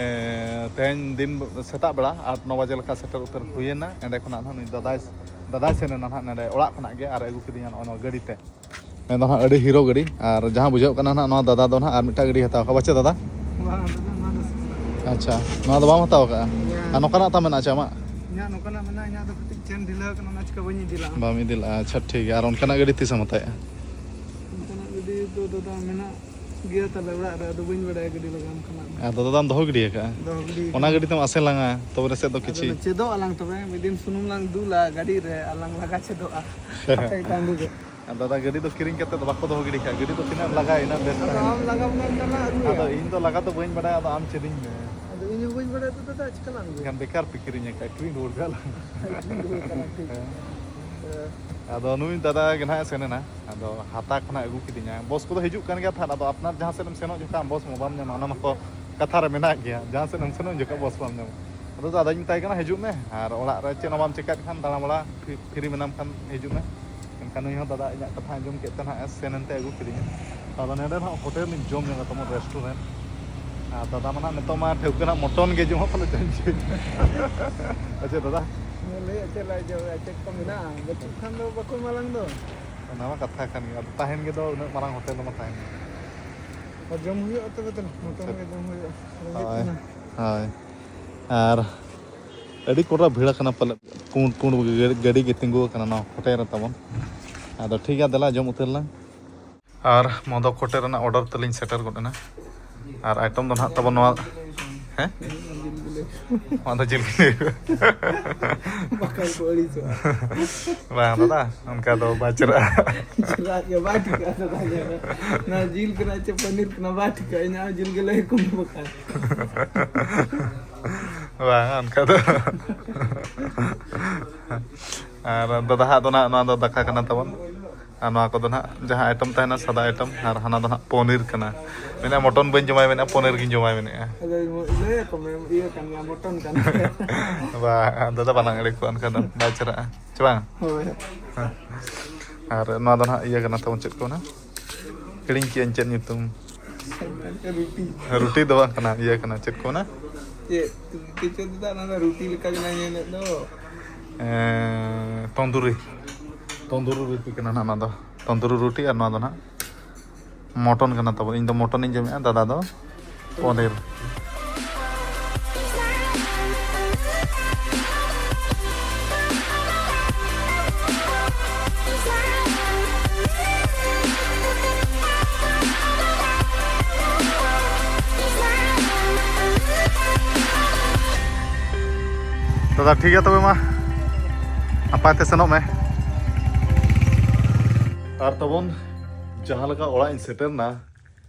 ᱛᱮᱦᱮᱧ ᱫᱤᱱ ᱥᱮᱛᱟᱜ ᱵᱮᱲᱟ ᱟᱴ ᱱᱚ ᱵᱟᱡᱮ ᱞᱮᱠᱟ ᱥᱮᱴᱮᱨ ᱩᱛᱟᱹᱨ ᱦᱩᱭᱮᱱᱟ᱾ ᱮᱸᱰᱮ ᱠᱷᱚᱱᱟᱜ ᱱᱟᱦᱟᱜ ᱱᱩᱭ ᱫᱟᱫᱟᱭ, ᱫᱟᱫᱟᱭ ᱥᱮᱱ ᱮᱱᱟ ᱱᱟᱦᱟᱜ ᱱᱚᱰᱮ ᱚᱲᱟᱜ ᱠᱷᱚᱱᱟᱜ ᱜᱮ ᱟᱨ ᱟᱹᱜᱩ ᱠᱤᱫᱤᱧᱟ ᱱᱚᱜᱼᱚᱭ ᱱᱚᱣᱟ ᱜᱟᱹᱰᱤ ᱛᱮ᱾ ᱢᱮᱱ ᱫᱚ ᱱᱟᱦᱟᱜ ᱟᱹᱰᱤ ᱦᱤᱨᱳ ᱜᱟᱹᱰᱤ, ᱟᱨ ᱡᱟᱦᱟᱸ ᱵᱩᱡᱷᱟᱹᱜ ᱠᱟᱱᱟ ᱱᱟᱦᱟᱜ ᱱᱚᱣᱟ ᱫᱟᱫᱟ ᱫᱚ ᱱᱟᱦᱟᱜ ᱟᱨ ᱢᱤᱫᱴᱟᱝ ᱜᱟᱹᱰᱤ ᱦᱟᱛᱟᱣ ᱠᱟᱜᱼᱟ, ᱵᱟᱪᱮ ᱫᱟᱫᱟ? ᱵᱟᱝ, ᱫᱟᱫᱟ, ᱱᱚᱣᱟ ᱫᱚ ᱥᱩᱥᱟᱹᱨ᱾ ᱟᱪᱪᱷᱟ, ᱱᱚᱣᱟ ᱫᱚ ᱵᱟᱢ ᱦᱟᱛᱟᱣ ᱠᱟᱜᱼᱟ? ᱵᱟᱝ᱾ ᱟᱨ ᱱᱚᱝᱠᱟᱱᱟᱜ ᱛᱟᱢ ᱢᱮᱱᱟᱜᱼᱟ ᱪᱮ ᱟᱢᱟᱜ? ᱤᱧᱟᱹᱜ ᱱᱚᱝᱠᱟᱱᱟᱜ ᱢᱮᱱᱟᱜᱼᱟ, ᱤᱧᱟᱹᱜ ᱫᱚ ᱠᱟᱹᱴᱤᱡ ᱪᱮᱱ ᱰᱷᱤᱞᱟᱹ ᱟᱠᱟᱱᱟ, ᱚᱱᱟ ᱪᱤᱠᱟᱹ ᱵᱟᱹᱧ ᱤᱫᱤ ᱞᱟᱜᱼᱟ᱾ ᱵᱟᱢ ᱤᱫᱤ ᱞᱟᱜᱼᱟ, ᱟᱪᱪᱷᱟ ᱴᱷᱤᱠ ᱜᱮᱭᱟ᱾ ᱟᱨ ᱚᱱᱠᱟᱱᱟᱜ ᱜᱟᱹᱰᱤ ᱛᱤᱥᱮᱢ ᱦᱟᱛᱟᱣᱮᱜᱼᱟ? ᱚᱱᱠᱟᱱᱟᱜ ᱜᱟᱹᱰᱤ ᱫᱚ ᱫᱟᱫᱟ ᱢᱮᱱᱟᱜ ᱜᱮᱭᱟ ᱛᱟᱞᱮ ᱚᱲᱟᱜ ᱨᱮ, ᱟᱫᱚ ᱵᱟᱹᱧ ᱵᱟᱲᱟᱭᱟ ᱜᱟᱹᱰᱤ ᱞᱟᱜᱟᱣ ᱠᱷᱟᱱᱟᱜ ᱫᱚ᱾ ᱟᱫᱚ ᱫᱟᱫᱟᱢ ᱫᱚᱦᱚ ᱜᱤᱰᱤ ᱟᱠᱟᱜᱼᱟ? ᱫᱚᱦᱚ ᱜᱤᱰᱤ ᱚᱱᱟ ᱟᱠᱟᱱᱟ᱾ ᱜᱟᱹᱰᱤ ᱛᱮᱢ ᱟᱥᱮ ᱞᱟᱝᱟ, ᱛᱚᱵᱮ ᱨᱮ ᱥᱮᱫ ᱫᱚ ᱟᱫᱚ ᱠᱤᱪᱷᱤ᱾ ᱞᱮ ᱪᱮᱫᱚᱜ ᱟᱞᱟᱝ ᱛᱚᱵᱮ, ᱢᱤᱫ ᱫᱤᱱ ᱥᱩᱱᱩᱢ ᱞᱟᱝ ᱫᱩᱞᱟ ᱜᱟᱹᱰᱤ ᱨᱮ, ᱟᱨ ᱞᱟᱝ ᱞᱟᱜᱟ ᱪᱮᱫᱚᱜᱼᱟ᱾ ᱟᱯᱮ ᱛᱟᱺᱰᱤ ᱨᱮ᱾ ᱟᱨ ᱫᱟᱫᱟ, ᱜᱟᱹᱰᱤ ᱫᱚ ᱠᱤᱨᱤᱧ ᱠᱟᱛᱮ ᱫᱚ ᱵᱟᱠᱚ ᱫᱚᱦᱚ ᱜᱤᱰᱤ ᱠᱟᱜᱼᱟ, ᱜᱟᱹᱰᱤ ᱫᱚ ᱛᱤᱱᱟᱹᱜ ᱮᱢ ᱞᱟᱜᱟᱭᱟ ᱤᱱᱟᱹᱜ ᱵᱮᱥ ᱟᱫᱚ ᱛᱟᱦᱮᱱᱟ᱾ ᱟᱢ ᱞᱟᱜᱟ ᱢᱮᱱᱟᱢ ᱪᱟᱞᱟᱜ ᱟᱹᱜᱩᱭᱟ᱾ ᱟᱫᱚ ᱤᱧ ᱫᱚ ᱞᱟᱜᱟ ᱫᱚ ᱵᱟᱹᱧ ᱵᱟᱲᱟᱭᱟ, ᱟᱫᱚ ᱟᱢ ᱪᱮᱫᱤᱧ ᱢᱮ᱾ ᱟᱫᱚ ᱤᱧ ᱦᱚᱸ ᱵᱟᱹᱧ ᱵᱟᱲᱟᱭᱟ ᱛᱚ ᱫᱟᱫᱟ, ᱪᱤᱠᱟᱹ ᱞᱟᱝ ᱟᱹᱜᱩᱭᱟ? ᱮᱱᱠᱷᱟᱱ ᱵᱮᱠᱟᱨ ᱯᱮ ᱠᱤᱨᱤᱧ ᱟᱠᱟᱫ, ᱟᱹᱠᱷᱨᱤᱧ ᱨᱩᱣᱟᱹᱲ ᱠᱟᱜ ᱞᱟᱝ᱾ ᱟᱹᱠᱷᱨᱤᱧ ᱨᱩᱣᱟᱹᱲ ᱠᱟᱜ ᱞᱟᱝ, ᱴᱷᱤᱠ᱾ ᱦᱮᱸ᱾ ᱟᱫᱚ ᱱᱩᱭ ᱫᱟᱫᱟ ᱜᱮ ᱱᱟᱦᱟᱜ ᱮ ᱥᱮᱱ ᱮᱱᱟ᱾ ᱟᱫᱚ ᱦᱟᱛᱟ ᱠᱷᱚᱱᱟᱜ ᱟᱹᱜᱩ ᱠᱤᱫᱤᱧᱟ᱾ ᱵᱚᱥ ᱠᱚᱫᱚ ᱦᱤᱡᱩᱜ ᱠᱟᱱ ᱜᱮᱭᱟ ᱛᱟᱦᱮᱸᱫ᱾ ᱟᱫᱚ ᱟᱯᱱᱟᱨ ᱡᱟᱦᱟᱸ ᱥᱮᱫ ᱮᱢ ᱥᱮᱱᱚᱜ ᱡᱚᱠᱷᱟᱜ ᱵᱚᱥ ᱢᱟ ᱵᱟᱢ ᱧᱟᱢᱟ, ᱚᱱᱟ ᱢᱟᱠᱚ ᱠᱟᱛᱷᱟ ᱨᱮ ᱢᱮᱱᱟᱜ ᱜᱮᱭᱟ, ᱡᱟᱦᱟᱸ ᱥᱮᱫ ᱮᱢ ᱥᱮᱱᱚᱜ ᱡᱚᱠᱷᱟᱜ ᱵᱚᱥ ᱵᱟᱢ ᱧᱟᱢᱟ᱾ ᱟᱫᱚ ᱫᱟᱫᱟᱧ ᱢᱮᱛᱟᱭ ᱠᱟᱱᱟ, "ᱦᱤᱡᱩᱜ ᱢᱮ, ᱟᱨ ᱚᱲᱟᱜ ᱨᱮ ᱪᱮᱫ ᱦᱚᱸ ᱵᱟᱢ ᱪᱮᱠᱟᱭᱮᱫ ᱠᱷᱟᱱ ᱫᱟᱬᱟ ᱵᱟᱲᱟ ᱯᱷᱤ-, ᱯᱷᱤᱨᱤ ᱢᱮᱱᱟᱢ ᱠᱷᱟᱱ ᱦᱤᱡᱩᱜ ᱢᱮ᱾" ᱢᱮᱱᱠᱷᱟᱱ ᱱᱩᱭ ᱦᱚᱸ ᱫᱟᱫᱟ ᱤᱧᱟᱹᱜ ᱠᱟᱛᱷᱟ ᱟᱸᱡᱚᱢ ᱠᱮᱫ ᱛᱮ ᱱᱟᱦᱟᱜ ᱮ ᱥᱮᱱ ᱮᱱᱛᱮ ᱟᱹᱜᱩ ᱠᱤᱫᱤᱧᱟ᱾ ᱟᱫᱚ ᱱᱚᱰᱮ ᱱᱟᱦᱟᱜ ᱦᱳᱴᱮᱞ ᱨᱤᱧ ᱡᱚᱢ ᱧᱚᱜᱟ ᱛᱟᱵᱚᱱ, ᱨᱮᱥᱴᱩᱨᱮᱱᱴ᱾ ᱟᱨ ᱫᱟᱫᱟ ᱢᱟ ᱱᱟᱦᱟᱜ ᱱᱤᱛᱚᱜ ᱢᱟ ᱴᱷᱟᱹᱣᱠᱟᱹ ᱱᱟᱦᱟᱜ ᱢᱚᱴᱚᱱ ᱜᱮ ᱡᱚᱢᱚᱜ ᱠᱟᱱᱟ ᱡᱟᱹᱱᱤᱡ ᱪᱚ᱾ ᱟᱪᱪᱷᱟ ᱫᱟᱫᱟ᱾ ᱞᱟᱹᱭ ᱪᱮᱫ ᱞᱟᱹᱭ ᱡᱚᱢ ᱪᱮᱫ ᱠᱚ ᱢᱮᱱᱟᱜᱼᱟ? ᱵᱟᱹᱪᱩᱜ ᱠᱷᱟᱱ ᱫᱚ ᱵᱟᱠᱚ ᱮᱢᱟᱞᱟᱝ ᱫᱚ᱾ ᱚᱱᱟ ᱢᱟ ᱠᱟᱛᱷᱟ ᱠᱟᱱ ᱜᱮᱭᱟ᱾ ᱟᱫᱚ ᱛᱟᱦᱮᱱ ᱜᱮ ᱫᱚ ᱩᱱᱟᱹᱜ ᱢᱟᱨᱟᱝ ᱦᱳᱴᱮᱞ ᱨᱮᱢᱟ ᱛᱟᱦᱮᱱ ᱜᱮ᱾ ᱟᱨ ᱡᱚᱢ ᱦᱩᱭᱩᱜᱼᱟ ᱛᱚᱵᱮ ᱛᱚ, ᱢᱚᱴᱚᱱ ᱟᱪᱪᱷᱟ᱾ ᱜᱮ ᱡᱚᱢ ᱦᱩᱭᱩᱜᱼᱟ᱾ ᱨᱮᱸᱜᱮᱡ ᱦᱳᱭ, ᱠᱟᱱᱟ᱾ ᱦᱳᱭ᱾ ᱟᱨ ᱟᱹᱰᱤ ᱠᱚᱰᱨᱟ ᱵᱷᱤᱲ ᱟᱠᱟᱱᱟ ᱯᱟᱞᱮ, ᱯᱩᱸᱰ ᱯᱩᱸᱰ ᱜᱟᱹ-, ᱜᱟᱹᱰᱤ ᱜᱮ ᱛᱤᱸᱜᱩ ᱟᱠᱟᱱᱟ ᱱᱚᱣᱟ ᱦᱳᱴᱮᱞ ᱨᱮ ᱛᱟᱵᱚᱱ᱾ ᱟᱫᱚ ᱴᱷᱤᱠ ᱜᱮᱭᱟ, ᱫᱮᱞᱟ ᱡᱚᱢ ᱩᱛᱟᱹᱨ ᱞᱟᱝ᱾ ᱟᱨ ᱢᱚᱫᱚᱠ ᱦᱳᱴᱮᱞ ᱨᱮᱱᱟᱜ ᱚᱰᱟᱨ ᱛᱮᱞᱤᱧ ᱥᱮᱴᱮᱨ ᱜᱚᱫ ᱮᱱᱟ᱾ ᱟᱨ ᱟᱭᱴᱮᱢ ᱫᱚ ᱱᱟᱦᱟᱜ ᱛᱟᱵᱚᱱ ᱱᱚᱣᱟ, ᱦᱮᱸ? ᱱᱚᱣᱟ ᱫᱚ ᱡᱤᱞ ᱯᱤᱴᱷᱟᱹ᱾ ᱵᱟᱠᱷᱟᱱ ᱠᱚ ᱟᱹᱲᱤᱥᱚᱜᱼᱟ᱾ ᱵᱟᱝ ᱫᱟᱫᱟ, ᱚᱱᱠᱟ ᱫᱚ ᱵᱟᱭ ᱪᱟᱞᱟᱜᱼᱟ᱾ ᱪᱟᱞᱟᱜ ᱜᱮ ᱵᱟᱭ ᱴᱷᱤᱠᱟᱹᱜᱼᱟ ᱫᱟᱫᱟ, ᱧᱮᱞ ᱢᱮ᱾ ᱱᱚᱣᱟ ᱡᱤᱞ ᱠᱟᱱᱟ ᱪᱮ ᱯᱟᱱᱤᱨ ᱠᱟᱱᱟ ᱵᱟᱭ ᱴᱷᱤᱠᱟᱹᱜᱼᱟ, ᱤᱧᱟᱹᱜ ᱦᱚᱸ ᱡᱤᱞ ᱜᱮ ᱞᱟᱹᱭ ᱟᱠᱚ ᱢᱮ ᱵᱟᱠᱷᱟᱱ᱾ ᱵᱟᱝ, ᱚᱱᱠᱟ ᱫᱚ᱾ ᱟᱨ ᱫᱟᱫᱟ ᱦᱟᱜ ᱫᱚ ᱱᱟᱜ ᱱᱚᱣᱟ ᱫᱚ ᱫᱟᱠᱟ ᱠᱟᱱᱟ ᱛᱟᱵᱚᱱ᱾ ᱟᱨ ᱱᱚᱣᱟ ᱠᱚᱫᱚ ᱱᱟᱜ ᱡᱟᱦᱟᱸ ᱟᱭᱴᱮᱢ ᱛᱟᱦᱮᱱᱟ, ᱥᱟᱫᱟ ᱟᱭᱴᱮᱢ, ᱟᱨ ᱦᱟᱱᱟ ᱫᱚ ᱱᱟᱜ ᱯᱚᱱᱤᱨ ᱠᱟᱱᱟ᱾ ᱢᱮᱱᱮᱫᱼᱟ, "ᱢᱚᱴᱚᱱ ᱵᱟᱹᱧ ᱡᱚᱢᱟᱭ", ᱢᱮᱱᱮᱫᱼᱟ, "ᱯᱚᱱᱤᱨ ᱜᱤᱧ ᱡᱚᱢᱟᱭ", ᱢᱮᱱᱮᱫᱼᱟ᱾ ᱟᱫᱚ ᱞᱟᱹᱭ ᱟᱠᱚ ᱢᱮ, ᱤᱭᱟᱹ ᱠᱟᱱ ᱜᱮᱭᱟ, ᱢᱚᱴᱚᱱ ᱠᱟᱱ ᱜᱮᱭᱟ᱾ ᱵᱟᱝ, ᱫᱟᱫᱟ ᱵᱟᱞᱟᱝ ᱮᱲᱮ ᱠᱚᱣᱟ, ᱚᱱᱠᱟ ᱫᱚ ᱵᱟᱭ ᱪᱮᱦᱨᱟᱜᱼᱟ, ᱪᱮ ᱵᱟᱝ? ᱦᱳᱭ᱾ ᱦᱮᱸ᱾ ᱟᱨ ᱱᱚᱣᱟ ᱫᱚ ᱱᱟᱜ ᱤᱭᱟᱹ ᱠᱟᱱᱟ ᱛᱟᱵᱚᱱ, ᱪᱮᱫ ᱠᱚ ᱢᱮᱱᱟ? ᱦᱤᱲᱤᱧ ᱠᱮᱜᱼᱟᱹᱧ ᱪᱮᱫ ᱧᱩᱛᱩᱢ᱾ ᱨᱩᱴᱤ᱾ ᱨᱩᱴᱤ ᱫᱚ ᱵᱟᱝ ᱠᱟᱱᱟ, ᱤᱭᱟᱹ ᱠᱟᱱᱟ, ᱪᱮᱫ ᱠᱚ ᱢᱮᱱᱟ? ᱪᱮᱫ ᱨᱩᱴᱤ ᱪᱚ ᱫᱟᱫᱟ, ᱚᱱᱟ ᱫᱚ ᱨᱩᱴᱤ ᱞᱮᱠᱟ ᱜᱮ ᱧᱮᱞᱮᱫ ᱫᱚ᱾ ᱮᱸ, ᱛᱚᱱᱫᱩᱨᱤ᱾ ᱛᱚᱱᱫᱩᱨᱤ ᱨᱩᱴᱤ ᱠᱟᱱᱟ ᱱᱟᱜ ᱱᱚᱣᱟ ᱫᱚ᱾ ᱛᱚᱱᱫᱩᱨᱤ ᱨᱩᱴᱤ ᱟᱨ ᱱᱚᱣᱟ ᱫᱚ ᱱᱟᱜ ᱢᱚᱴᱚᱱ ᱠᱟᱱᱟ ᱛᱟᱵᱚᱱ᱾ ᱤᱧ ᱫᱚ ᱢᱚᱴᱚᱱᱤᱧ ᱡᱚᱢᱮᱫᱼᱟ, ᱫᱟᱫᱟ ᱫᱚ ᱯᱚᱱᱤᱨ᱾ ᱫᱟᱫᱟ, ᱴᱷᱤᱠ ᱜᱮᱭᱟ ᱛᱚᱵᱮ ᱢᱟ, ᱱᱟᱯᱟᱭ ᱛᱮ ᱥᱮᱱᱚᱜ ᱢᱮ᱾ ᱟᱨ ᱛᱟᱵᱚᱱ ᱡᱟᱦᱟᱸ ᱞᱮᱠᱟ ᱚᱲᱟᱜ ᱤᱧ ᱥᱮᱴᱮᱨᱱᱟ,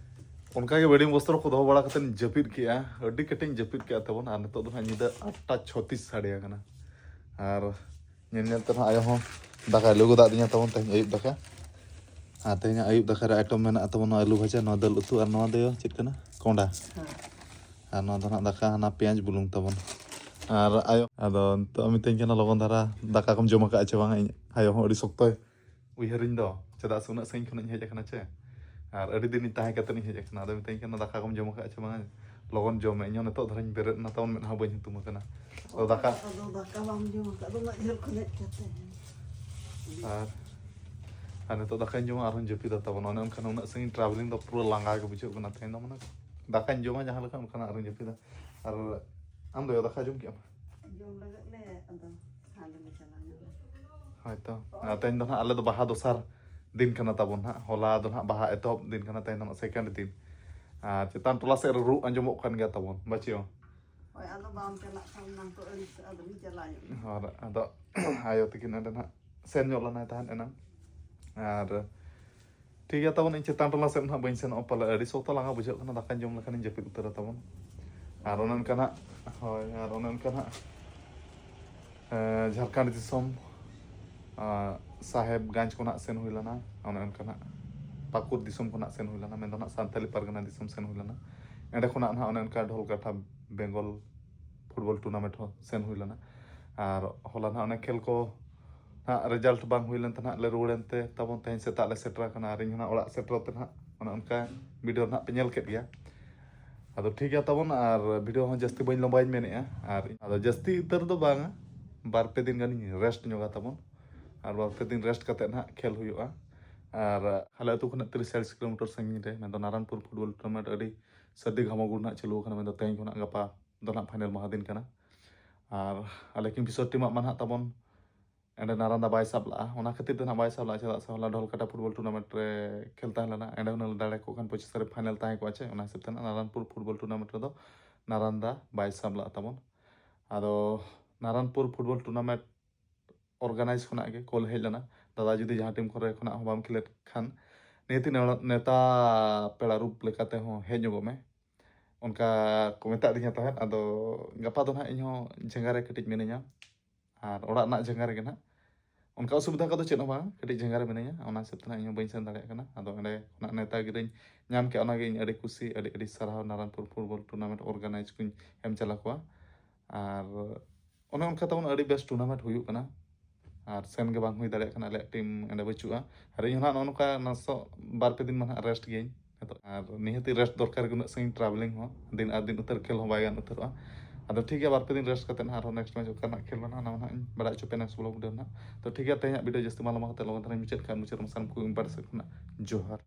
ᱚᱱᱠᱟᱜᱮ ᱵᱮᱰᱤᱝ ᱵᱚᱥᱛᱨᱚ ᱠᱚ ᱫᱚᱦᱚ ᱵᱟᱲᱟ ᱠᱟᱛᱮᱧ ᱡᱟᱹᱯᱤᱫ ᱠᱮᱜᱼᱟ᱾ ᱟᱹᱰᱤ ᱠᱟᱹᱴᱤᱡ ᱤᱧ ᱡᱟᱹᱯᱤᱫ ᱠᱮᱜᱼᱟ ᱛᱟᱵᱚᱱ᱾ ᱟᱨ ᱱᱤᱛᱚᱜ ᱫᱚ ᱱᱟᱦᱟᱜ ᱧᱤᱫᱟᱹ ᱟᱴᱴᱟ ᱪᱷᱚᱛᱤᱥ ᱥᱟᱰᱮ ᱟᱠᱟᱱᱟ᱾ ᱟᱨ ᱧᱮᱞ ᱧᱮᱞ ᱛᱮ ᱱᱟᱦᱟᱜ ᱟᱭᱳ ᱦᱚᱸ ᱫᱟᱠᱟᱭ ᱞᱩ ᱜᱚᱫᱟᱜ ᱫᱤᱧᱟ ᱛᱟᱵᱚᱱ ᱛᱮᱦᱮᱧ ᱟᱹᱭᱩᱵ ᱫᱟᱠᱟ᱾ ᱟᱨ ᱛᱮᱦᱮᱧᱟᱜ ᱟᱹᱭᱩᱵ ᱫᱟᱠᱟ ᱨᱮ ᱟᱭᱴᱮᱢ ᱢᱮᱱᱟᱜᱼᱟ ᱛᱟᱵᱚᱱ ᱱᱚᱣᱟ ᱟᱹᱞᱩ ᱵᱷᱟᱡᱟ, ᱱᱚᱣᱟ ᱫᱟᱹᱞ ᱩᱛᱩ, ᱟᱨ ᱱᱚᱣᱟ ᱫᱚ ᱪᱮᱫ ᱠᱟᱱᱟ? ᱠᱚᱸᱰᱷᱟ᱾ ᱟᱨ ᱱᱚᱣᱟ ᱫᱚ ᱱᱟᱜ ᱫᱟᱠᱟ ᱦᱟᱱᱟ ᱯᱮᱸᱭᱟᱡᱽ ᱵᱩᱞᱩᱝ ᱛᱟᱵᱚᱱ᱾ ᱟᱨ ᱟᱭᱳ ᱟᱫᱚ ᱱᱤᱛᱚᱜ ᱢᱤᱛᱟᱹᱧ ᱠᱟᱱᱟ, "ᱞᱚᱜᱚᱱ ᱫᱷᱟᱨᱟ ᱫᱟᱠᱟ ᱠᱚᱢ ᱡᱚᱢ ᱟᱠᱟᱫᱼᱟ ᱪᱮ ᱵᱟᱝ?" ᱤᱧ ᱟᱭᱳ ᱦᱚᱸ ᱟᱹᱰᱤ ᱥᱚᱠᱛᱚᱭ ᱩᱭᱦᱟᱹᱨᱤᱧ ᱫᱚ, ᱪᱮᱫᱟᱜ ᱥᱮ ᱩᱱᱟᱹᱜ ᱥᱟᱺᱜᱤᱧ ᱠᱷᱚᱱᱟᱜ ᱤᱧ ᱦᱮᱡ ᱟᱠᱟᱱᱟ ᱪᱮ, ᱟᱨ ᱟᱹᱰᱤ ᱫᱤᱱ ᱤᱧ ᱛᱟᱦᱮᱸ ᱠᱟᱛᱮ ᱤᱧ ᱦᱮᱡ ᱟᱠᱟᱱᱟ᱾ ᱟᱫᱚ ᱢᱤᱛᱟᱹᱧ ᱠᱟᱱᱟ, "ᱫᱟᱠᱟ ᱠᱚᱢ ᱡᱚᱢ ᱟᱠᱟᱫᱼᱟ ᱪᱮ ᱵᱟᱝ? ᱞᱚᱜᱚᱱ ᱡᱚᱢ ᱢᱮ, ᱤᱧ ᱦᱚᱸ ᱱᱤᱛᱚᱜ ᱫᱷᱟᱨᱟᱧ ᱵᱮᱨᱮᱫ ᱮᱱᱟ ᱛᱟᱵᱚᱱ, ᱢᱮᱫ ᱦᱚᱸ ᱵᱟᱹᱧ ᱦᱩᱛᱩᱢ ᱟᱠᱟᱱᱟ᱾" ᱟᱫᱚ ᱫᱟᱠᱟ ᱟᱫᱚ ᱫᱟᱠᱟ ᱵᱟᱢ ᱡᱚᱢ ᱟᱠᱟᱫ ᱫᱚ ᱩᱱᱟᱹᱜ ᱡᱷᱟᱹᱞ ᱠᱷᱚᱱ ᱦᱮᱡ ᱠᱟᱛᱮ᱾ ᱟᱨ ᱟᱨ ᱱᱤᱛᱚᱜ ᱫᱟᱠᱟᱧ ᱡᱚᱢᱟ, ᱟᱨᱦᱚᱸᱧ ᱡᱟᱹᱯᱤᱫᱟ ᱛᱟᱵᱚᱱ᱾ ᱚᱱᱮ ᱚᱱᱠᱟᱱ ᱩᱱᱟᱹᱜ ᱥᱟᱺᱜᱤᱧ ᱴᱨᱟᱵᱷᱮᱞᱤᱝ ᱫᱚ ᱯᱩᱨᱟᱹ ᱞᱟᱸᱜᱟ ᱜᱮ ᱵᱩᱡᱷᱟᱹᱜ ᱠᱟᱱᱟ ᱛᱮᱦᱮᱧ ᱫᱚ, ᱢᱟᱱᱮ ᱫᱟᱠᱟᱧ ᱡᱚᱢᱟ ᱡᱟᱦᱟᱸ ᱞᱮᱠᱟ, ᱚᱱᱠᱟᱱᱟᱜ ᱟᱨᱦᱚᱸᱧ ᱡᱟᱹᱯᱤᱫᱟ᱾ ᱟᱨ ᱟᱢ ᱫᱚ ᱫᱟᱠᱟ ᱡᱚᱢ ᱠᱮᱜ ᱟᱢ? ᱡᱚᱢ ᱞᱟᱹᱜᱤᱫ ᱞᱮ, ᱟᱫᱚ ᱦᱟᱸᱰᱮ ᱞᱮ ᱪᱟᱞᱟᱣ ᱧᱚᱜ ᱞᱮᱱ᱾ ᱦᱳᱭᱛᱚ᱾ ᱟᱨ ᱛᱮᱦᱮᱧ ᱫᱚ ᱱᱟᱦᱟᱜ ᱟᱞᱮ ᱫᱚ ᱵᱟᱦᱟ ᱫᱚᱥᱟᱨ ᱫᱤᱱ ᱠᱟᱱᱟ ᱛᱟᱵᱚᱱ ᱱᱟᱦᱟᱜ᱾ ᱦᱚᱞᱟ ᱫᱚ ᱱᱟᱦᱟᱜ ᱵᱟᱦᱟ ᱮᱛᱚᱦᱚᱵ ᱫᱤᱱ ᱠᱟᱱᱟ, ᱛᱮᱦᱮᱧ ᱫᱚ ᱱᱟᱦᱟᱜ ᱥᱮᱠᱮᱱᱰ ᱫᱤᱱ᱾ ᱟᱨ ᱪᱮᱛᱟᱱ ᱴᱚᱞᱟ ᱥᱮᱫ ᱨᱮ ᱨᱩ ᱟᱸᱡᱚᱢᱚᱜ ᱠᱟᱱ ᱜᱮᱭᱟ ᱛᱟᱵᱚᱱ, ᱵᱟᱪᱮ ᱵᱟᱝ? ᱦᱳᱭ, ᱟᱫᱚ ᱵᱟᱢ ᱪᱟᱞᱟᱜ ᱠᱷᱟᱱ ᱚᱱᱟ ᱠᱚ ᱟᱹᱲᱤᱥ ᱟᱫᱚ ᱞᱤᱧ ᱪᱟᱞᱟᱣ ᱧᱚᱜ ᱞᱮᱱ᱾ ᱟᱨ ᱟᱫᱚ ᱟᱭᱳ ᱛᱟᱹᱠᱤᱱ ᱚᱸᱰᱮ ᱱᱟᱦᱟᱜ ᱥᱮᱱ ᱧᱚᱜ ᱞᱮᱱᱟᱭ ᱛᱟᱦᱮᱸᱫ ᱮᱱᱟᱝ᱾ ᱟᱨ ᱴᱷᱤᱠ ᱜᱮᱭᱟ ᱛᱟᱵᱚᱱ, ᱤᱧ ᱪᱮᱛᱟᱱ ᱴᱚᱞᱟ ᱥᱮᱫ ᱱᱟᱦᱟᱜ ᱵᱟᱹᱧ ᱥᱮᱱᱚᱜᱼᱟ ᱯᱟᱞᱮ, ᱟᱹᱰᱤ ᱥᱚᱠᱛᱚ ᱞᱟᱸᱜᱟ ᱵᱩᱡᱷᱟᱹᱜ ᱠᱟᱱᱟ, ᱫᱟᱠᱟᱧ ᱡᱚᱢ ᱞᱮᱠᱷᱟᱱᱤᱧ ᱡᱟᱹᱯᱤᱫ ᱩᱛᱟᱹᱨᱟ ᱛᱟᱵᱚᱱ᱾ ᱟᱨ ᱚᱱᱮ ᱚᱱᱠᱟ ᱱᱟᱦᱟᱜ, ᱦᱳᱭ, ᱟᱨ ᱚᱱᱮ ᱚᱱᱠᱟ ᱱᱟᱦᱟᱜ, ᱮᱸ, ᱡᱷᱟᱲᱠᱷᱚᱸᱰ ᱫᱤᱥᱚᱢ, ᱟᱸ, ᱥᱟᱦᱮᱵᱽᱜᱚᱸᱡᱽ ᱠᱷᱚᱱᱟᱜ ᱥᱮᱱ ᱦᱩᱭ ᱞᱮᱱᱟ, ᱚᱱᱮ ᱚᱱᱠᱟ ᱱᱟᱦᱟᱜ ᱯᱟᱹᱠᱩᱲ ᱫᱤᱥᱚᱢ ᱠᱷᱚᱱᱟᱜ ᱥᱮᱱ ᱦᱩᱭ ᱞᱮᱱᱟ, ᱢᱮᱱᱫᱚ ᱱᱟᱦᱟᱜ ᱥᱟᱱᱛᱟᱞᱤ ᱯᱟᱨᱜᱟᱱᱟ ᱫᱤᱥᱚᱢ ᱥᱮᱱ ᱦᱩᱭ ᱞᱮᱱᱟ᱾ ᱮᱸᱰᱮ ᱠᱷᱚᱱᱟᱜ ᱱᱟᱦᱟᱜ ᱚᱱᱮ ᱚᱱᱠᱟ ᱰᱷᱚᱞᱠᱟᱴᱷᱟ ᱵᱮᱝᱜᱚᱞ ᱯᱷᱩᱴᱵᱚᱞ ᱴᱩᱨᱱᱟᱢᱮᱱᱴ ᱦᱚᱸ ᱥᱮᱱ ᱦᱩᱭ ᱞᱮᱱᱟ᱾ ᱟᱨ ᱦᱚᱞᱟ ᱱᱟᱦᱟᱜ ᱚᱱᱮ ᱠᱷᱮᱞ ᱠᱚ ᱱᱟᱦᱟᱜ ᱨᱮᱡᱟᱞᱴ ᱵᱟᱝ ᱦᱩᱭ ᱞᱮᱱ ᱛᱮ ᱱᱟᱦᱟᱜ ᱞᱮ ᱨᱩᱣᱟᱹᱲ ᱮᱱᱛᱮ ᱛᱟᱵᱚᱱ ᱛᱮᱦᱮᱧ ᱥᱮᱛᱟᱜ ᱞᱮ ᱥᱮᱴᱮᱨ ᱟᱠᱟᱱᱟ᱾ ᱟᱨ ᱤᱧ ᱦᱚᱸ ᱱᱟᱦᱟᱜ ᱚᱲᱟᱜ ᱥᱮᱴᱮᱨ ᱛᱮ ᱱᱟᱦᱟᱜ ᱚᱱᱮ ᱚᱱᱠᱟ ᱵᱷᱤᱰᱤᱭᱳ ᱱᱟᱦᱟᱜ ᱯᱮ ᱧᱮᱞ ᱠᱮᱫ ᱜᱮᱭᱟ᱾ ᱟᱫᱚ ᱴᱷᱤᱠ ᱜᱮᱭᱟ ᱛᱟᱵᱚᱱ, ᱟᱨ ᱵᱷᱤᱰᱤᱭᱳ ᱦᱚᱸ ᱡᱟᱹᱥᱛᱤ ᱵᱟᱹᱧ ᱞᱚᱢᱵᱟᱭᱤᱧ ᱢᱮᱱᱮᱫᱼᱟ᱾ ᱟᱨ ᱟᱫᱚ ᱡᱟᱹᱥᱛᱤ ᱩᱛᱟᱹᱨ ᱫᱚ ᱵᱟᱝᱟ, ᱵᱟᱨ ᱯᱮ ᱫᱤᱱ ᱜᱟᱱᱤᱧ ᱨᱮᱥᱴ ᱧᱚᱜᱟ ᱛᱟᱵᱚᱱ᱾ ᱟᱨ ᱵᱟᱨ ᱯᱮ ᱫᱤᱱ ᱨᱮᱥᱴ ᱠᱟᱛᱮᱫ ᱱᱟᱦᱟᱜ ᱠᱷᱮᱞ ᱦᱩᱭᱩᱜᱼᱟ᱾ ᱟᱨ ᱟᱞᱮ ᱟᱹᱛᱩ ᱠᱷᱚᱱᱟᱜ ᱛᱤᱨᱤᱥ ᱪᱟᱞᱤᱥ ᱠᱤᱞᱳᱢᱤᱴᱟᱨ ᱥᱟᱺᱜᱤᱧ ᱨᱮ, ᱢᱮᱱᱫᱚ ᱱᱟᱨᱟᱱᱯᱩᱨ ᱯᱷᱩᱴᱵᱚᱞ ᱴᱩᱨᱱᱟᱢᱮᱱᱴ ᱟᱹᱰᱤ ᱥᱟᱹᱨᱫᱤ ᱜᱷᱟᱢᱟᱜᱩᱲ ᱱᱟᱦᱟᱜ ᱪᱟᱹᱞᱩ ᱟᱠᱟᱱᱟ᱾ ᱢᱮᱱᱫᱚ ᱛᱮᱦᱮᱧ ᱠᱷᱚᱱᱟᱜ ᱜᱟᱯᱟ ᱫᱚ ᱱᱟᱦᱟᱜ ᱯᱷᱟᱭᱱᱮᱞ ᱢᱟᱦᱟ ᱫᱤᱱ ᱠᱟᱱᱟ᱾ ᱟᱨ ᱟᱞᱮ ᱠᱤᱝᱯᱷᱤᱥᱚᱨ ᱴᱤᱢᱟᱜ ᱢᱟ ᱱᱟᱦᱟᱜ ᱛᱟᱵᱚᱱ ᱮᱸᱰᱮ ᱱᱟᱨᱟᱱᱫᱟ ᱵᱟᱭ ᱥᱟᱵ ᱞᱟᱜᱼᱟ, ᱚᱱᱟ ᱠᱷᱟᱹᱛᱤᱨ ᱛᱮ ᱱᱟᱦᱟᱜ ᱵᱟᱭ ᱥᱟᱵ ᱞᱟᱜᱼᱟ᱾ ᱪᱮᱫᱟᱜ ᱥᱮ ᱦᱚᱞᱟ ᱰᱷᱚᱞᱠᱟᱴᱟ ᱯᱷᱩᱴᱵᱚᱞ ᱴᱩᱨᱱᱟᱢᱮᱱᱴ ᱨᱮ ᱠᱷᱮᱞ ᱛᱟᱦᱮᱸ ᱞᱮᱱᱟ, ᱮᱸᱰᱮ ᱦᱩᱱᱟᱹᱝ ᱞᱮ ᱫᱟᱲᱮ ᱠᱚᱜ ᱠᱷᱟᱱ ᱯᱚᱸᱪᱤᱥ ᱛᱟᱹᱨᱤᱠᱷ ᱯᱷᱟᱭᱱᱮᱞ ᱛᱟᱦᱮᱸ ᱠᱚᱜᱼᱟ ᱪᱮ, ᱚᱱᱟ ᱦᱤᱥᱟᱹᱵ ᱛᱮ ᱱᱟᱦᱟᱜ ᱱᱟᱨᱟᱱᱯᱩᱨ ᱯᱷᱩᱴᱵᱚᱞ ᱴᱩᱨᱱᱟᱢᱮᱱᱴ ᱨᱮᱫᱚ ᱱᱟᱨᱟᱱᱫᱟ ᱵᱟᱭ ᱥᱟᱵ ᱞᱟᱜᱼᱟ ᱛᱟᱵᱚᱱ᱾ ᱟᱫᱚ ᱱᱟᱨᱟᱱᱯᱩᱨ ᱯᱷᱩᱴᱵᱚᱞ ᱴᱩᱨᱱᱟᱢᱮᱱᱴ ᱚᱨᱜᱟᱱᱟᱭᱤᱡᱽ ᱠᱷᱚᱱᱟᱜ ᱜᱮ ᱠᱚᱞ ᱦᱮᱡ ᱞᱮᱱᱟ, "ᱫᱟᱫᱟ, ᱡᱩᱫᱤ ᱡᱟᱦᱟᱸ ᱴᱤᱢ ᱠᱚᱨᱮ ᱠᱷᱚᱱᱟᱜ ᱦᱚᱸ ᱵᱟᱢ ᱠᱷᱮᱞᱮᱫ ᱠᱷᱟᱱ, ᱱᱤᱦᱟᱹᱛᱤ ᱱᱮᱣ-, ᱱᱮᱣᱛᱟ ᱯᱮᱲᱟ ᱨᱩᱯ ᱞᱮᱠᱟᱛᱮ ᱦᱚᱸ ᱦᱮᱡ ᱧᱚᱜᱚᱜ ᱢᱮ", ᱚᱱᱠᱟ ᱠᱚ ᱢᱮᱛᱟᱫᱤᱧᱟ ᱛᱟᱦᱮᱸᱫ᱾ ᱟᱫᱚ ᱜᱟᱯᱟ ᱫᱚ ᱱᱟᱦᱟᱜ ᱤᱧᱦᱚᱸ ᱡᱷᱮᱸᱜᱟ ᱨᱮ ᱠᱟᱹᱴᱤᱡ ᱢᱤᱱᱟᱹᱧᱟ, ᱟᱨ ᱚᱲᱟᱜ ᱨᱮᱱᱟᱜ ᱡᱷᱮᱸᱜᱟ ᱨᱮᱜᱮ ᱱᱟᱦᱟᱜ ᱚᱱᱠᱟ ᱚᱥᱩᱵᱤᱫᱷᱟ ᱠᱚᱫᱚ ᱪᱮᱫ ᱦᱚᱸ ᱵᱟᱝ, ᱠᱟᱹᱴᱤᱡ ᱡᱷᱟᱸᱜᱟ ᱨᱮ ᱢᱤᱱᱟᱹᱧᱟ, ᱚᱱᱟ ᱦᱤᱥᱟᱹᱵ ᱛᱮ ᱱᱟᱜ ᱤᱧ ᱦᱚᱸ ᱵᱟᱹᱧ ᱥᱮᱱ ᱫᱟᱲᱮᱭᱟᱜ ᱠᱟᱱᱟ᱾ ᱟᱫᱚ ᱚᱸᱰᱮ ᱠᱷᱚᱱᱟᱜ ᱱᱮᱣᱛᱟ ᱜᱤᱨᱟᱹᱧ ᱧᱟᱢ ᱠᱮᱫ, ᱚᱱᱟᱜᱮ ᱤᱧ ᱟᱹᱰᱤ ᱠᱩᱥᱤ, ᱟᱹᱰᱤ ᱟᱹᱰᱤ ᱥᱟᱨᱦᱟᱣ ᱱᱟᱨᱟᱱᱯᱩᱨ ᱯᱷᱩᱴᱵᱚᱞ ᱴᱩᱨᱱᱟᱢᱮᱱᱴ ᱚᱨᱜᱟᱱᱟᱭᱤᱡᱽ ᱠᱚᱧ ᱮᱢ ᱪᱟᱞᱟ ᱠᱚᱣᱟ᱾ ᱟᱨ ᱚᱱᱮ ᱚᱱᱠᱟ ᱛᱟᱵᱚᱱ ᱟᱹᱰᱤ ᱵᱮᱥ ᱴᱩᱨᱱᱟᱢᱮᱱᱴ ᱦᱩᱭᱩᱜ ᱠᱟᱱᱟ, ᱟᱨ ᱥᱮᱱ ᱜᱮ ᱵᱟᱝ ᱦᱩᱭ ᱫᱟᱲᱮᱭᱟᱜ ᱠᱟᱱᱟ, ᱟᱞᱮᱭᱟᱜ ᱴᱤᱢ ᱚᱸᱰᱮ ᱵᱟᱹᱪᱩᱜᱼᱟ᱾ ᱟᱨ ᱤᱧ ᱦᱚᱸ ᱱᱟᱜ ᱱᱚᱜᱼᱚ ᱱᱚᱝᱠᱟ ᱱᱟᱥᱚᱜ ᱵᱟᱨ ᱯᱮ ᱫᱤᱱ ᱢᱟ ᱱᱟᱜ ᱨᱮᱥᱴ ᱜᱤᱭᱟᱹᱧ ᱱᱤᱛᱚᱜ, ᱟᱨ ᱱᱤᱦᱟᱹᱛᱤ ᱨᱮᱥᱴ ᱫᱚᱨᱠᱟᱨ ᱜᱮ, ᱩᱱᱟᱹᱜ ᱥᱟᱺᱜᱤᱧ ᱴᱨᱟᱵᱷᱮᱞᱤᱝ ᱦᱚᱸ, ᱫᱤᱱ ᱟᱨ ᱫᱤᱱ ᱩᱛᱟᱹᱨ ᱠᱷᱮᱞ ᱦᱚᱸ ᱵᱟᱭ ᱜᱟᱱ ᱩᱛᱟᱹᱨᱚᱜᱼᱟ᱾ ᱟᱫᱚ ᱴᱷᱤᱠ ᱜᱮᱭᱟ, ᱵᱟᱨ ᱯᱮ ᱫᱤᱱ ᱨᱮᱥᱴ ᱠᱟᱛᱮ ᱱᱟᱜ ᱟᱨᱦᱚᱸ ᱱᱮᱠᱥᱴ ᱢᱮᱪ ᱚᱠᱟ ᱱᱟᱜ ᱠᱷᱮᱞ ᱢᱮᱱᱟᱜᱼᱟ, ᱚᱱᱟ ᱢᱟ ᱱᱟᱜ ᱤᱧ ᱵᱟᱲᱟᱭ ᱦᱚᱪᱚ ᱯᱮᱭᱟ ᱱᱮᱠᱥᱴ ᱵᱞᱚᱜ ᱵᱷᱤᱰᱤᱭᱳ ᱱᱟᱜ᱾ ᱛᱚ ᱴᱷᱤᱠ ᱜᱮᱭᱟ, ᱛᱮᱦᱮᱧᱟᱜ ᱵᱷᱤᱰᱤᱭᱳ ᱡᱟᱹᱥᱛᱤ ᱢᱟ ᱞᱚᱢᱵᱟ ᱠᱟᱛᱮ ᱞᱚᱜᱚᱱ ᱫᱷᱟᱨᱟᱧ ᱢᱩᱪᱟᱹᱫ ᱠᱟᱜᱼᱟ᱾ ᱢᱩᱪᱟᱹᱫ ᱨᱮ ᱥᱟᱱᱟᱢ ᱠᱚ ᱤᱧ ᱯᱟᱦᱴᱟ ᱥᱮᱫ ᱠᱷᱚᱱᱟᱜ ᱡᱚᱦᱟᱨ᱾